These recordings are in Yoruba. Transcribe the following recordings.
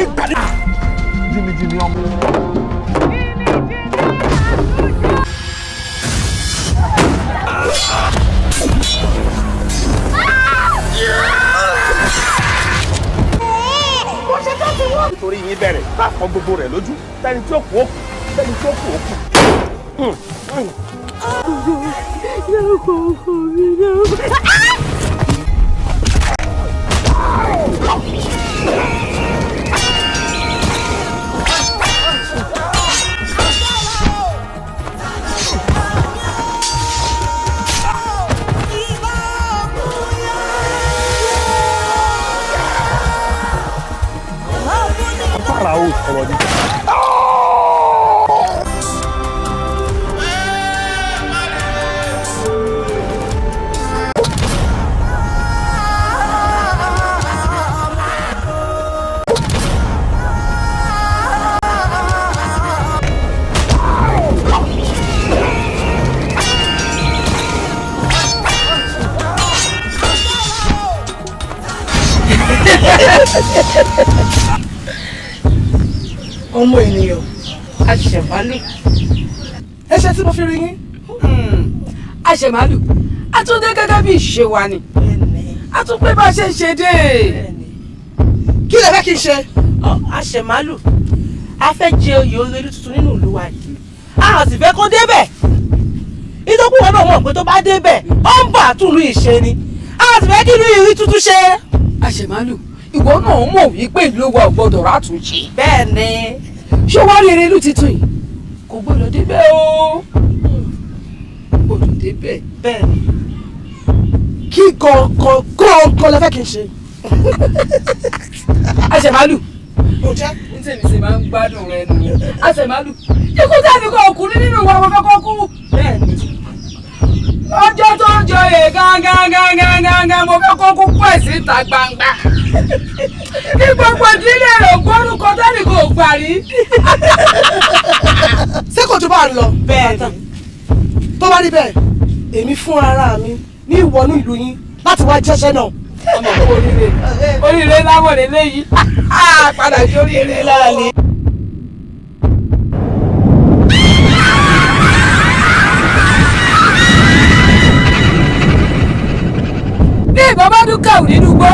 Ní gbàdé. Jìnnìjìnnì ọmọ. Torí yín bẹ̀rẹ̀ bá fọ gbogbo rẹ̀ lójú, tẹni tí ó kú ó kú, tẹni tí ó kú ó kú. Fara o sọ̀rọ̀ ni. Ọmọ ènìyàn aṣẹ̀málù. Ẹ ṣe tí mo fi rí yín. Aṣẹ̀málù, a tún dé gẹ́gẹ́ bí ìṣe wa ni, a tún pé bá a ṣe ń ṣe dé. Kí lẹ fẹ́ kí n ṣe? Aṣẹ̀málù, a fẹ́ jẹ oyè olórí tuntun nínú ìlú wa yìí, a sì fẹ́ kó débẹ̀. Nítorí wọn náà mọ̀ pé tó bá débẹ̀, ó ń bà túlù ìṣe ni, a sì fẹ́ kí ìlú ìrí tuntun ṣe. Aṣẹ̀málù, ìwọ náà mọ̀ wípé ìlú wa ò gbọdọ̀ rátúnṣe. Bẹ́ẹ̀ ni. Ṣé wàá rí erelú tuntun yìí? Kò gbọdọ̀ débẹ̀ o, gbọdọ̀ débẹ̀. Bẹ́ẹ̀ ni. Kí gangan gangan lẹ fẹ́ kí n ṣe? Aṣẹ̀málù. Mo jẹ́. Ní tèmi ṣe máa ń gbádùn rẹ nìyẹn. Aṣẹ̀málù, ikú tẹ̀mí kọ́ ọkùnrin nínú ìwà wọn fẹ́ kọ́ kú. Bẹ́ẹ̀ ni. Ọjọ́ tó ń joyè gángan mo fẹ́ kó kú pẹ̀ síta gbangba. Kí gbogbo ìdílé rẹ̀ gbórúkọ tẹ́nì kò gbà rí. Ṣé kò tó bá ń lọ? Bẹ́ẹ̀ ni. Tó bá rí bẹ́ẹ̀, èmi fún ara mi ní ìwọ̀nú ìlú yín láti wá jẹ́ṣẹ́ náà. Ọmọ kú oríire, oríire láwọn eléyìí padà sí oríire láàlẹ́. Bí ìbọn bá dún kàwé nínú igbó,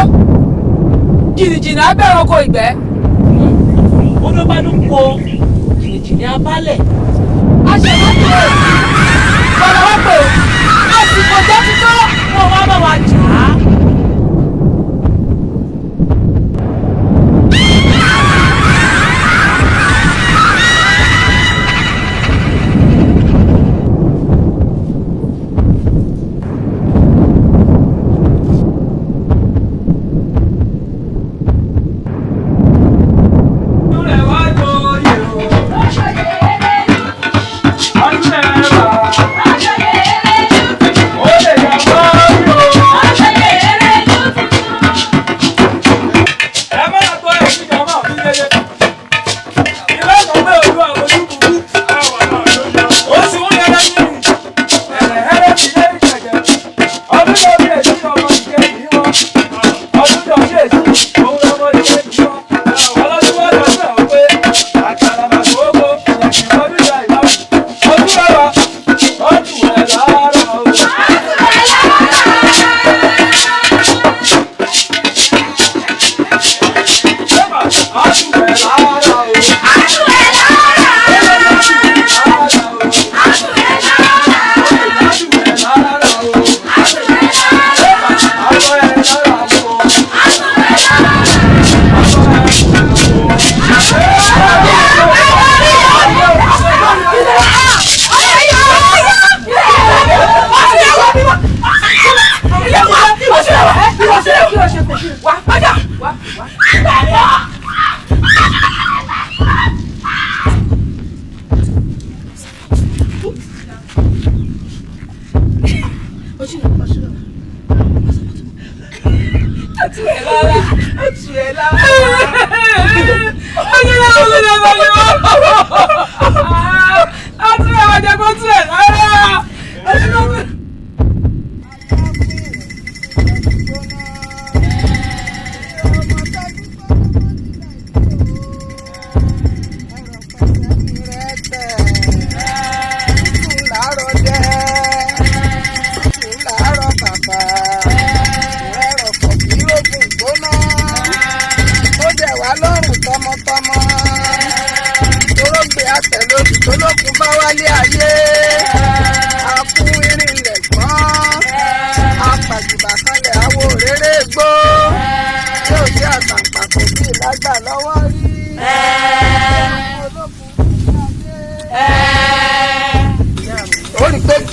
jìnnìjìnnì á bẹ̀rẹ̀ oko ìgbẹ́. Odò bá dún po, jìnnìjìnnì á bálẹ̀. Aṣèwádìí o, bọ̀dọ̀ wá pé o, àsìkò jẹ́ ti tó. Kó wá bá wa jà á.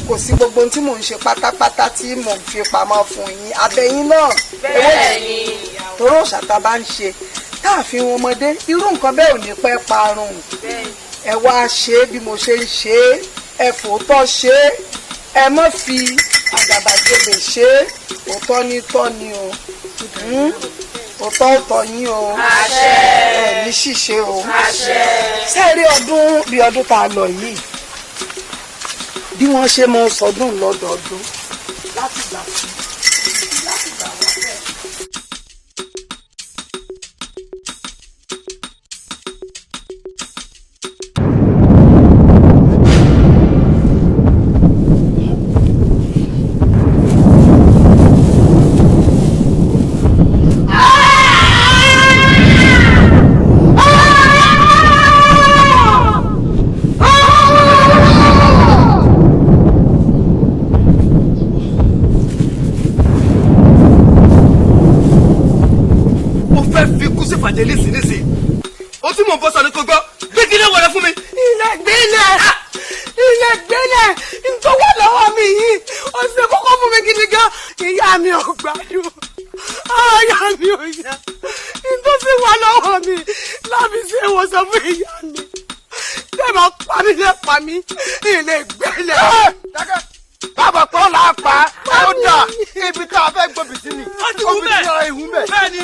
Kò sí gbogbo ohun tí mò ń ṣe pátápátá tí mò ń fi pamọ́ fún yín abẹ́yín náà. Bẹ́ẹ̀ni. Toró òòṣà tá a bá ń ṣe tá a fi wọn ọmọdé irú nǹkan bẹ́ẹ̀ ò ní pẹ́ parun. Ẹ wá ṣe é bí mo ṣe ń ṣe é, ẹ fòótọ́ ṣe é, ẹ má fi àgàbàgebè ṣe é. Òótọ́ ní tọ́ ni o, òótọ́ tọ́ yín o. Àṣẹ. Ẹ ní ṣìṣe o. Àṣẹ. Sẹ́ẹ̀rí ọdún bí ọdún tá a lọ yìí, bí wọ́n ṣe máa ń sọdún lọ́dọọdún láti gbà fún láti gbà wá bẹ́ẹ̀. Mo fẹ́ fi kú sí fàjẹ́ nísinsìnyí. O tí mò ń bọ́ sọ ni kò gbọ́. Gbé kí ni wọlé fún mi. Ilẹ̀ gbélẹ̀, ilẹ̀ gbélẹ̀, ntọ́wọ́ lọ́wọ́ mi yìí ó ṣe kókó fún mi gidi gan. Ìyá mi ò gbádùn, ìyá mi ò yá. Ntọ́sí wà lọ́wọ́ mi láfi ṣe ìwòsàn fún ìyá mi. Tẹ́ bá pa mí lẹ́ pa mí, ilẹ̀ gbélẹ̀. Bàbá pọ̀ là á pa ó dà ibi tá a fẹ́ gbòbì sí ni. Ó ti wú bẹ́ẹ̀. Obì sí ara ìhùn bẹ́ẹ̀. Bẹ́ẹ̀ ni.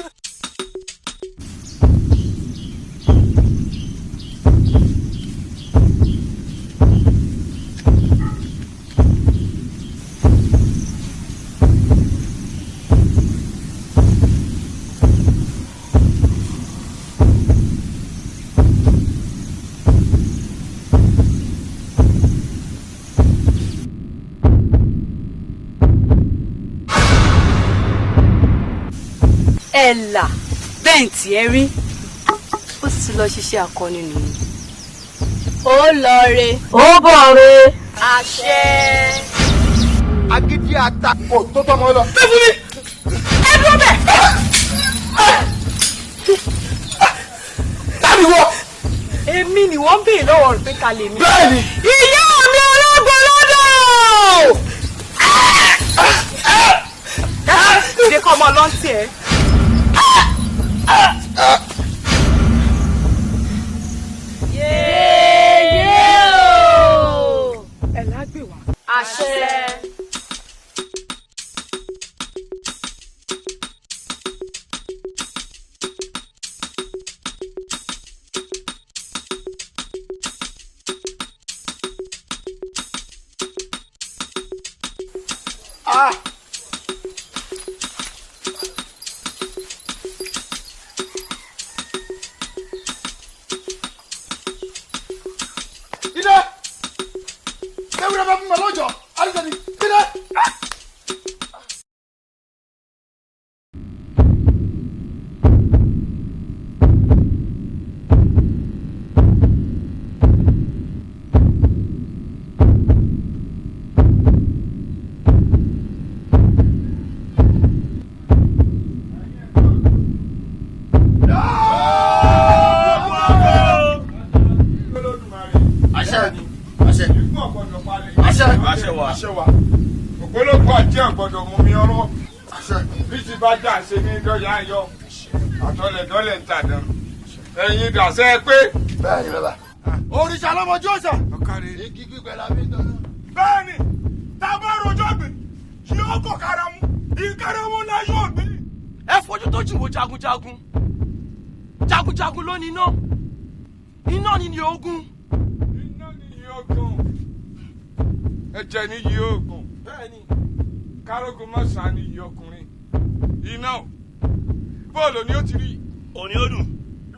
Ẹ̀là bẹ́ẹ̀ tí ẹ rí, ó sì ti lọ ṣiṣẹ́ akọni nìyí. Ó lọ re. Ó bọ̀ re. Àṣẹ. Agídí àtakò tó tọmọ lọ. Bẹ́ẹ̀ fún mi. Ẹ dúró bẹ́ẹ̀. Tàbí wọ. Èmi ni wọ́n ń béèrè lọ́wọ́ rẹ̀ pé ta lèmi. Bẹ́ẹ̀ni. Ìyá mi ọlọ́gbọ̀n lọ́dọ̀. Ṣé kọ́ ọmọ ọlọ́ntì ẹ̀? Yéyé o. Ẹ̀ lágbè wá. Àṣẹ. Ah. Ilé! Ewúrẹ́ bá fún mi lọ́jọ́, àdìsẹ́ ni, ilé! Àṣẹ àṣẹ àṣẹ àṣẹ wa àṣẹ wa. Ògbólógbò àjẹ́ ọ̀gbọ́dọ̀ mú mi ọ̀rọ̀. Àṣẹ bí ti bá dà ṣe ní dọ́yà yọ. Àtọlẹ̀dọ́lẹ̀ ń tàdán. Ẹ̀yin dàṣẹ́ pé. Bẹ́ẹ̀ni bàbá. Òrìṣà lọ́mọdé òòṣà. Igi gbígbẹ la fi ń tọ́ná. Bẹ́ẹ̀ni, tá a bá rojọ́ gbé, yóò kọ̀ karamu, ìkaramu náà yóò gbé. Ẹ fojú tó jìn wo jagunjagun. Jagunjagun ló ní iná, iná ni ní ogun. Iná ni yóò gùn. Ẹ̀jẹ̀ ni yóò gùn. Bẹ́ẹ̀ni. Kárógun mọ́sá ni yìí ọkùnrin. Iná o. Bóòlù ni ó ti rí. Òní ó dùn.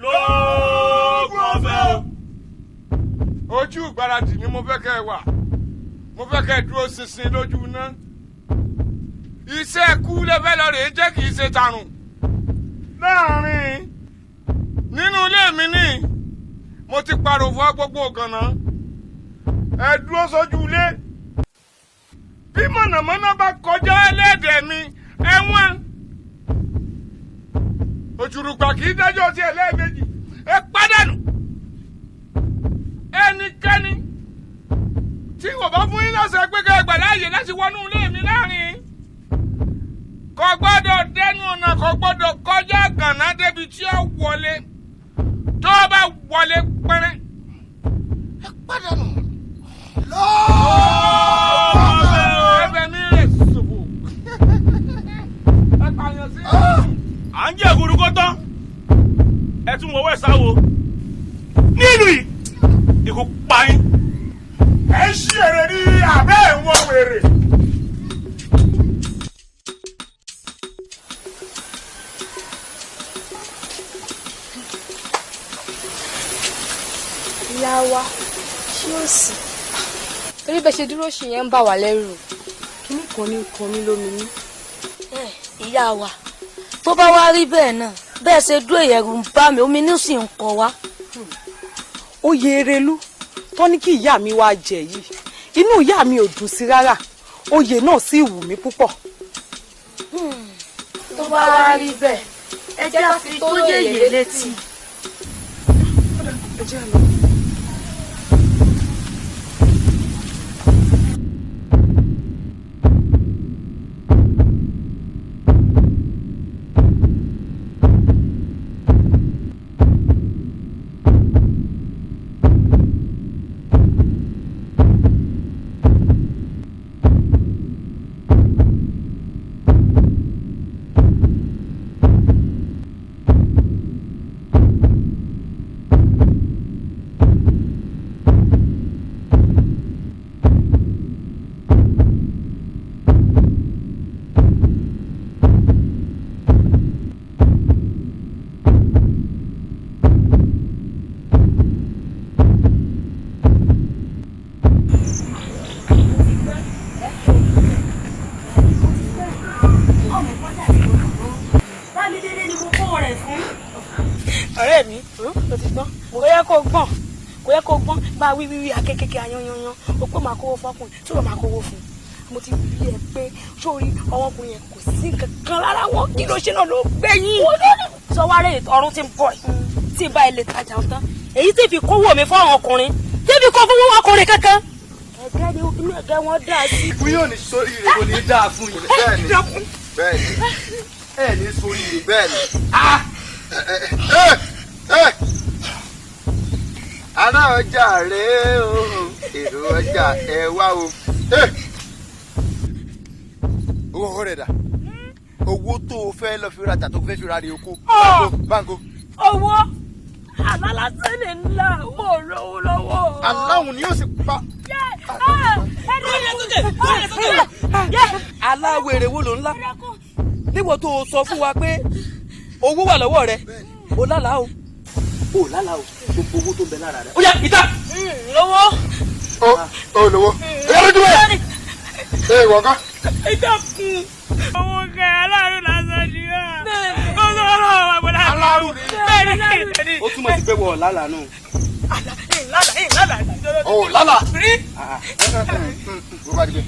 Lóògùn ọ̀fẹ́ o. Ojú ìgbáradì ni mo fẹ́ kẹ́ ẹ wà. Mo fẹ́ kẹ́ ẹ dúró ṣinṣin lójú iná. Iṣẹ́ kú lẹ́fẹ́ lọ rèé jẹ́ kì í ṣe tarùn. Láàárín nínú ilé mi ní mo ti parò fún gbogbo ọ̀gànná. Ẹ dúró sójú ilé. Bí mọ̀nàmọ́ná bá kọjá ẹlẹ́dẹ̀ẹ́ mi, ẹ̀wọ̀n. Òṣùrùpà kì í dájọ́ sí ẹlẹ́ẹ̀mejì. Ẹ pàdánù. Ẹnikẹ́ni tí kò bá fún yín lọ́sẹ̀ pé kẹ́ ẹ gbàdá. sì wọnú ilé mi láàrin kò gbọ́dọ̀ dẹnu ọ̀nà, kò gbọ́dọ̀ kọjá gànà débi tí ó wọlé. Tó bá wọlé pẹ́rẹ́, ẹ pàdánù. Ẹbẹ̀ mi rè ṣòfò. Ẹ pààyàn sí. À ń jẹ́ ìgúrú kó tán, ẹ tún wọwọ́ ẹ̀ sáwo nílùú yìí, ikú pa yín. Ẹ ń ṣí èrè ní abẹ́ ẹ̀wọ̀n wèrè. Ìyá wa, ṣé ó sì torí bẹ́ẹ̀ ṣe dúró ṣì yẹn ń bà wá lẹ́rù? Kíní kan ní kan mí lóminú. Ìyá wa, tó bá wá rí bẹ́ẹ̀ náà, bẹ́ẹ̀ ṣe dúró, ìyẹ̀rù ń bá mi, omi inú sì ń kọ wá. Oyè Erelú tó ní kí ìyá mi wá jẹ yìí, inú ìyá mi ò dùn sí rárá. Oyè náà sì wù mí púpọ̀. Tó bá wá rí bẹ́ẹ̀, ẹ jẹ́ á fi tó yéye létí. Ẹ jẹ́ á lọ. Ọ̀rẹ́ mi, o ti gbọ́n, kò yẹ kó gbọ́n, kò yẹ kó gbọ́n bá wí wíwí akékèké ayanyanyan o pé màá kówó fọkùnrin tí wọ́n máa kówó fún un. Mo ti rí ẹ pé sórí ọmọkùnrin yẹn, kò sí nǹkan kan lára wọn. Kí ló ṣe náà ló gbẹ̀yìn. Sọ wá rèé, ọrùn ti ń bọ̀ yìí tí ń bá ilé tajà ń tán, èyí tí fi kówó mi fún àwọn ọkùnrin, tí fi kó fún ọkùnrin kankan. Ẹgẹ́ ni inú ẹgẹ́ wọn dà sí. Ikú yóò ní sórí rẹ̀, kò ní dáa fún yín. Bẹ́ẹ̀ni, bẹ́ẹ̀ni, ẹ ní sórí rẹ̀, bẹ́ẹ̀ni. Ará ọjà rèé o, èrò ọjà, ẹ wá o. Owó ọkọ rẹ̀ dà? Owó tó o fẹ́ lọ fi rajà, tó o fẹ́ fi ra rè oko báńkò. Owó àlálàsẹ́ lè ńlá owó olówó lọ́wọ́. Aláwọ̀ ni yóò sì pa. Aláwèrè wo ló ńlá níwọ̀n tó o sọ fún wa pé owó wà lọ́wọ́ rẹ? O lálàá o, o lálàá o. Gbogbo owó tó ń bẹ lára rẹ, ó yá, ìta. Lówó. O ò lówó. Ẹ lójú ẹ. Ẹ wọ̀ ká. Ìdọ̀kun. Owó kẹ aláàrú lásán ni wá. Ó sọ ọlọ́run wà pẹ̀lú aláàrú ni. Bẹ́ẹ̀ni ni. Ó túmọ̀ sí pé wọ́n lálàá nù. Ìlàlà ìlàlà. O lálàá. Bó bá dìde.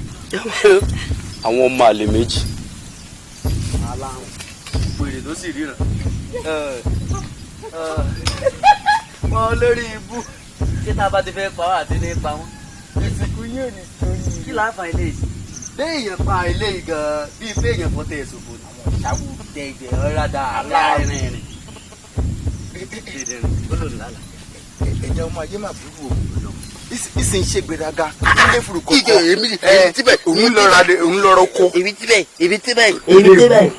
Àwọn ọmọ àlè méjì. Aláwọ̀ wèrè ló sì ríran wọn lórí ibú. Ṣé tá a bá ti fẹ́ pa wá àti ní pa wọ́n? Ìsìnkú yóò ní sórí. Kí láǹfà ilé yìí? Béèyàn pa ilé yìí gan-an bíi béèyàn fọ́ tẹ̀ ṣòfò ni. Àwọn ìṣàwù tẹ̀gbẹ̀ ọ̀rádà aláìrìnrìn. Ẹ̀jẹ̀ ọmọ ayé máa burú o. Ìsìn ṣe gbéraga ilé furukọ. Ìjọ èmi èmi tíbẹ̀. Òun lọ́ra òun lọ́rọ̀ kọ. Èmi tíbẹ̀, èmi tíbẹ̀, èmi tíbẹ̀.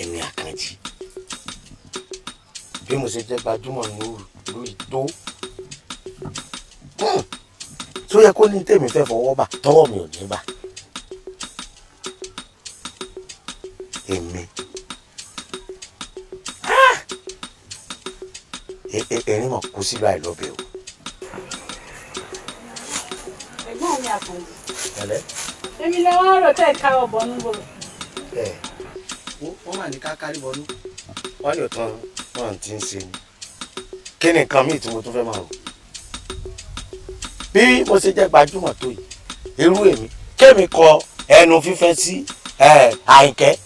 Èmi Àkànjì, bí mo ṣe jẹ́ gbajúmọ̀ ní lórí tó tó yẹ kó ní tèmi fẹ́ fọwọ́ bà, tọwọ́ mi ò ní bà. Èmi erin mọ̀ kú sílùú àìlọ́bẹ̀ o. Ẹ̀gbọ́n mi Àkànjì. Ẹ̀lẹ́. Èmi lẹ wọ́n rò tẹ́ ká ọ̀bọ̀ nú bò. Ẹ wọ́n mà ní ká kárí bọnú. Wọ́n yóò tán wọ́n ti ń ṣe ni. Kí ni nǹkan míì tí mo tún fẹ́ máa rò? Bí mo ṣe jẹ́ gbajúmọ̀ tó yìí, irú èmi kémi kọ ẹnu fífẹ́ sí Àyìnkẹ́,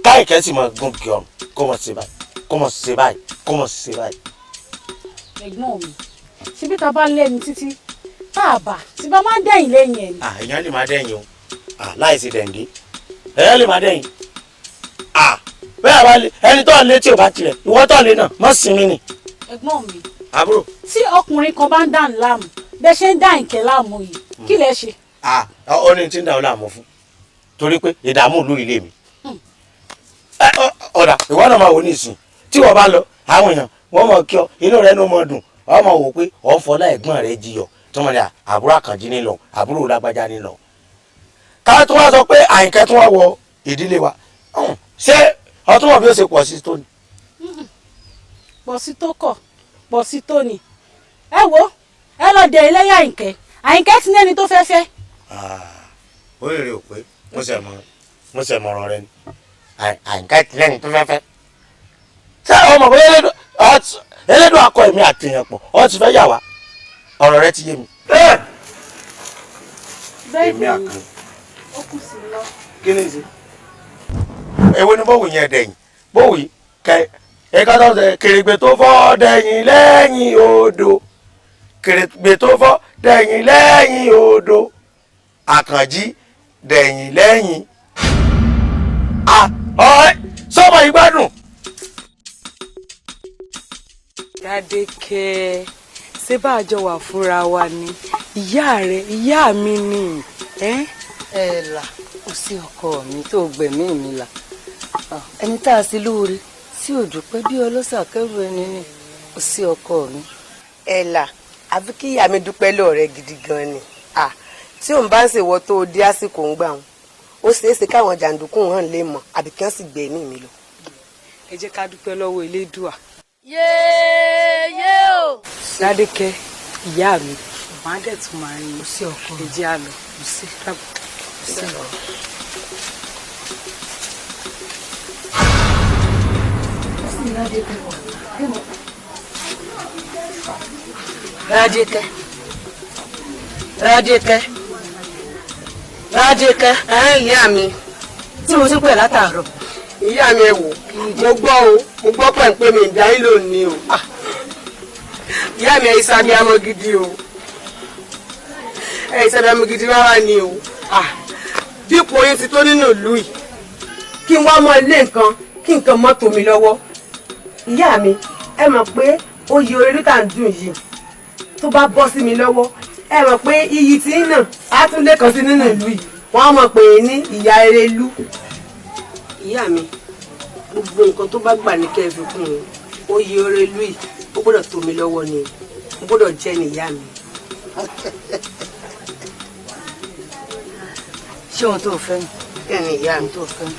káyìnkẹ́ sì máa gún kí ọ̀run, kó mọ̀ ṣe báyìí, kó mọ̀ ṣe báyìí, kó mọ̀ ṣe báyìí. Ẹ̀gbọ́n mi, ṣebí ta bá lẹ́nu títí Bàbá tí bá máa ń dẹ̀yìn lẹ́yìn ẹ̀ ni. Èèyàn lè máa dẹ̀yìn o, láìsí dẹ̀ǹdé èèyàn lè máa dẹ̀yìn. Bẹ́ẹ̀ bá lè ẹni tó ń lé tí ò bá tirẹ̀ ìwọ tó ń lé náà mọ́ sinmi ni. Ẹ̀gbọ́n mi. Àbúrò. Tí ọkùnrin kan bá ń dà ń láàmú bẹ́ẹ̀ ṣe ń dá Àyìnkẹ́ láàmú yìí kí lẹ ṣe. Ó ní tí ń dà ó láàmú fún torí pé ìdààmú ìlú ilé mi. Ọ̀dà ìwọ náà máa wò ní ìsìn tí wọ́n bá lọ àwọn èèyàn wọ́n mọ̀ kí ọ inú rẹ ló mọ̀ dùn ọ mọ̀ wò pé ọ̀ ń fọlá ẹ̀gbọ́n rẹ jiyọ̀ tó mọ̀ ní àbúrò Àkànjí ní lọ àbúrò lágbájá ní lọ. Ká tó wá sọ pé Àyìnkẹ́ tó wá wọ ìdílé wa ṣé ọtún mọ̀ bí ó ṣe pọ̀ sí tó ni. Pọ̀ sí tó kọ̀ pọ̀ sí tó ni. Ẹ wo ẹ lọ dẹ iléyà Àyìnkẹ́. Àyìnkẹ́ ti ní ẹni tó fẹ́ fẹ́. Ó rèrè ò pé mo ṣe mọ̀rọ̀ rẹ ni Àyìnkẹ́ ti lẹ́ni tó fẹ́ fẹ́. Ṣé ọmọ bóyá elédùn akọ èmi àtìyàn pọ̀ ọ ti fẹ́ yà wá ọ̀rọ̀ rẹ ti yé mi. Èmi àkàn. Ó kù sí lọ. Kí ni ṣe? Èwo ni bówù yẹn dẹ̀yìn bówù yìí kẹ ẹ̀ka tó ṣe kèrègbè tó fọ́ dẹ̀yìn lẹ́yìn odò kèrègbè tó fọ́ dẹ̀yìn lẹ́yìn odò Àkànjí dẹ̀yìn lẹ́yìn. Sọ́mọ yìí gbádùn. Ládékẹ́, ṣé bá a jọ wà fúnra wa ni ìyá rẹ ìyá mi ni. Ẹ là ó sí ọkọ mi tó gbẹ̀mí mi là ẹni tá a sí lóore sí òdùpẹ́ bí ọlọ́sà kẹrù ẹni ni ó sí ọkọ mi. Ẹ là àfi kí ìyá mi dúpẹ́ lọ́rẹ́ gidi gan ni tí òun bá ń ṣèwọ tó o dé àsìkò ń gbà wọn ó ṣeé ṣe káwọn jàǹdùkú hàn lè mọ̀ àbí kí wọ́n sì gbẹ̀mí mi lọ. Ẹ jẹ́ ká dúpẹ́ lọ́wọ́ Elédùà. Yéèyé o. Ládékẹ́ ìyá mi màá dẹ̀ tún máa rí i sí ọkọ ẹ jẹ́ á lọ. Sí sí ọkọ. Ládékẹ́ Ládékẹ́ Ládékẹ́. Ìyá mi. Tí mo ti ń pè látàárọ̀. Ìyá mi ẹ wò mo gbọ́ o mo gbọ́ pẹ̀ǹpẹ́ mi ìdáyín lónìí o. Ìyá mi ẹ ìsàbíamọ gidi o ẹ ìsàbíamọ gidi rárá ni o. Dípò yín ti tó nínú ìlú yìí kí n wá mọ ilé nǹkan kí nǹkan mọ́ tò mí lọ́wọ́. Ìyá mi ẹ mọ̀ pé oyè orí tá à ń dùn yìí tó bá bọ́ sí mi lọ́wọ́ ẹ mọ̀ pé iyì tí ń nà á tún lé kan sí nínú ìlú yìí wọ́n á mọ̀ pé ní ìyá Erelú. Ìyá mi gbogbo nǹkan tó bá gbà ní kẹ́ ẹ fi kún un oyè Erelú yìí ó gbọ́dọ̀ tó mi lọ́wọ́ ni ó gbọ́dọ̀ jẹ́ ní ìyá mi. Ṣé ohun tó fẹ́ ni? Bẹ́ẹ̀ni ìyá mi. Ohun tó fẹ́ ni?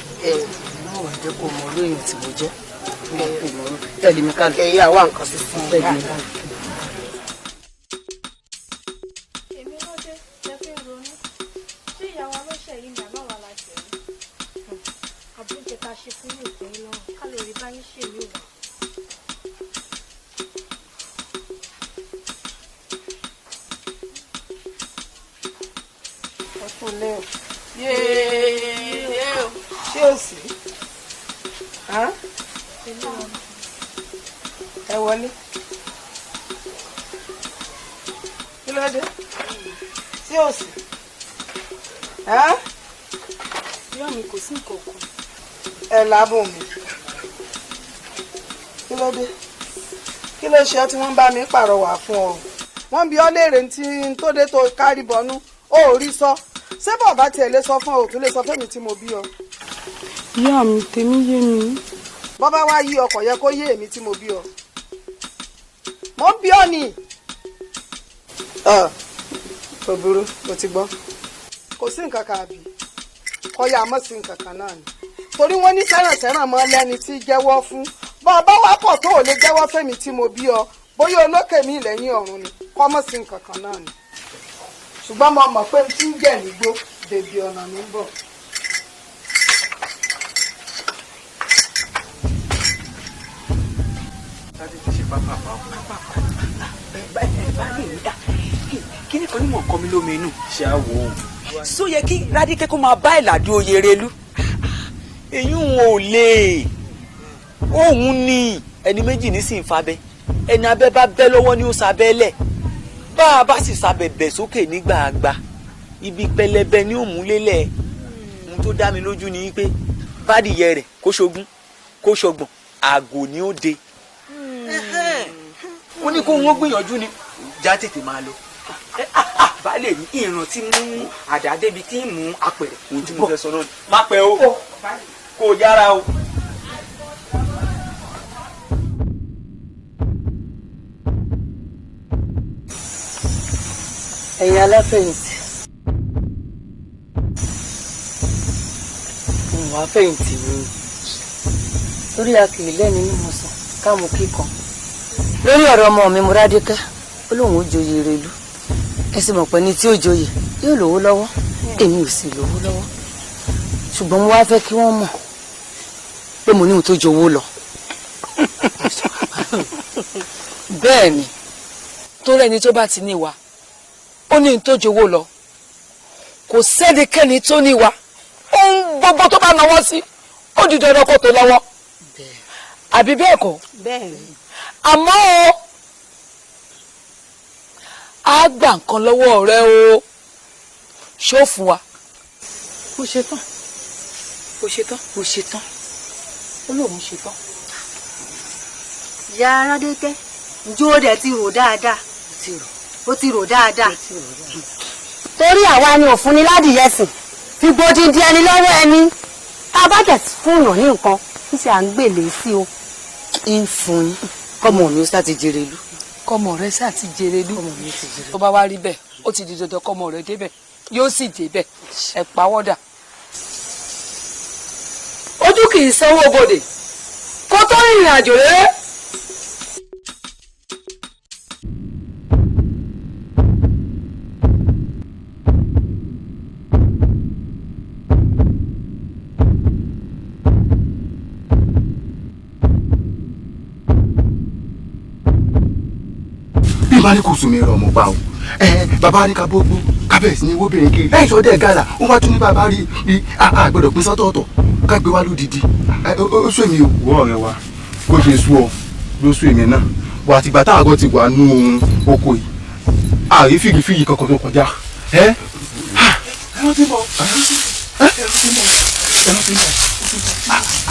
Náà wà jẹ́ kó mọ olóyìn tí mo jẹ́. Tẹ̀lé mi ká lọ. Ẹ̀yà wà nǹkan sí fún Tẹ̀lé mi ká lọ. Èmi ló dé lẹ fi ń ronú ṣé ìyá wa ló ṣe yìí ni àbáwá la ṣe yìí àbújá tá a ṣe fún yóò tẹ́ lọ́rùn ká lè rí báyìí ṣe mí wà. Ọkùnrin o. Yéé o. Ṣé o sì? Ẹ wọlé. Kí ló dé? Ṣé o sì? Ìyá mi kò sí nǹkan kan. Ẹ lábùn mi. Kí ló dé? Kí ló ṣe ọ́ tí wọ́n bá mi pàrọwà fún ọ? Wọ́n bi ọ́ léèrè tí n tó dé tó kárí bọnú. Ó ò rí sọ. Ṣé bàbá tiẹ̀ lè sọ fún ọ ò tún lè sọ fẹ́mi tí mo bí ọ? Ìyá mi tèmi yé mi. Bọ́bá wá yí ọkọ̀ yẹ kó yé èmi tí mo bí ọ. Mo ń bí ọ ni. Kò burú, mo ti gbọ́. Kò sí nǹkan kan àbí kọ́yà mọ́ sí nǹkan kan náà ni. Torí wọ́n ní sẹ́rànsẹ́ràn mọ́ lẹ́ni tí jẹ́wọ́ fún. Bọ́bá wá pọ̀ tó ò lè jẹ́wọ́ fẹ́mi tí mo bí ọ. Bóyá olókè mi lẹ́yìn ọ̀run ni kọ́ mọ́ sí nǹkan kan náà ni. Ṣùgbọ́n mo mọ̀ pé tí ń jẹ̀ nígbó bèbí ọ̀nà mi ń bọ̀. Kíní kan ní mò ń kọ́ mi lómi inú. Ṣé a wò ó. Só yẹ kí Ládékẹ́ kó máa bá ìlàdí oyè Erelú. Eyín ò lè. Òun ni ẹni méjì ní sì ń fabẹ. Ẹni abẹ́ bá bẹ́ lọ́wọ́ ni ó sabẹ́ lẹ̀. Bá Bá a bá sì sábẹ̀bẹ̀ sókè nígbàgbà, ibi pẹlẹbẹ ni ó mú lélẹ̀. Ohun tó dá mi lójú ni pé bádìyẹ rẹ̀ kó ṣogún kó ṣọgbọ̀n, àgò ni ó de. Ó ní kó wọ́n gbìyànjú ni já tètè máa lọ. Baálé mi, ìrántí mú àdá débi tí ń mú apẹ̀rẹ̀. Ohun tí mo fẹ́ sọ náà, má pẹ́ o, kó o yára o. Ẹ̀yin aláfẹ̀yìntì, n wá fẹ̀yìntì mi torí a kì í lẹ́ni mímú sàn káàmù kíkan lórí ọ̀rọ̀ ọmọ mi Mọ́rádékẹ́. Ó lóun ó joyè Erelú. Ẹ sì mọ̀ pé ní tí ó joyè yóò lówó lọ́wọ́, èmi ò sì lówó lọ́wọ́, ṣùgbọ́n mo wá fẹ́ kí wọ́n mọ̀ pé mo ní ohun tó jowó lọ. Bẹ́ẹ̀ ni, torí ẹni tó bá ti ní wa, ó ní tó jowó lọ. Kò sẹ́nikẹ́ni tó ní wa, ohun gbogbo tó bá náwó sí, ó di dandan kó tó lọ́wọ́, àbí bẹ́ẹ̀ kọ́? Àmọ́ o, á gbà nǹkan lọ́wọ́ rẹ o, ṣó fún wa? Mo ṣe tán. O ṣe tán? Mo ṣe tán. Ó lóun ṣe tán. Ìyá Rádékẹ́, ǹjẹ́ ó dẹ̀ ti rò dáadáa? Ó ti rò dáadáa. Torí àwa ni òfun ni ládìyẹ sìn fi gbódìdí ẹni lọ́wọ́ ẹni tá a bá dẹ̀ fún yàn ní nǹkan níṣẹ́ à ń gbèlè sí o. Ń fún yín, kọ́mọ mi ó sá ti jèrè ìlú. Kọ́mọ rẹ sá ti jèrè ìlú. Tó bá wá rí bẹ́ẹ̀, ó ti di dandan kọ́mọ rẹ débẹ̀, yóò sì débẹ̀. Ẹ̀ pawọ́dà. Ojú kì í sanwó bodè kó tó rìnrìn àjò rere. Bí bá ní kò sùn mí rọ ọmọ pa o. Bàbá ní ká gbogbo kábẹ́ẹ̀sì ní owóbìnrin kiri lẹ́yìn sọ́dẹ̀ gàlà ó wá tún ní bàbá rí i a gbọ́dọ̀ pín sọ́tọ̀ọ̀tọ̀ ká gbé wá lódìdí. Ó sún èmi o. Wọ́n ọ̀rẹ́ wa, bó ṣe sú ọ ló sú èmi náà wà. Àtìgbà tá àgọ́ ti wà nú ohun oko yìí, àrí fìrìfìrì kankan tó kọjá. Ẹran tí ń bọ̀, ẹran tí ń bọ̀, ẹran tí ń bọ̀.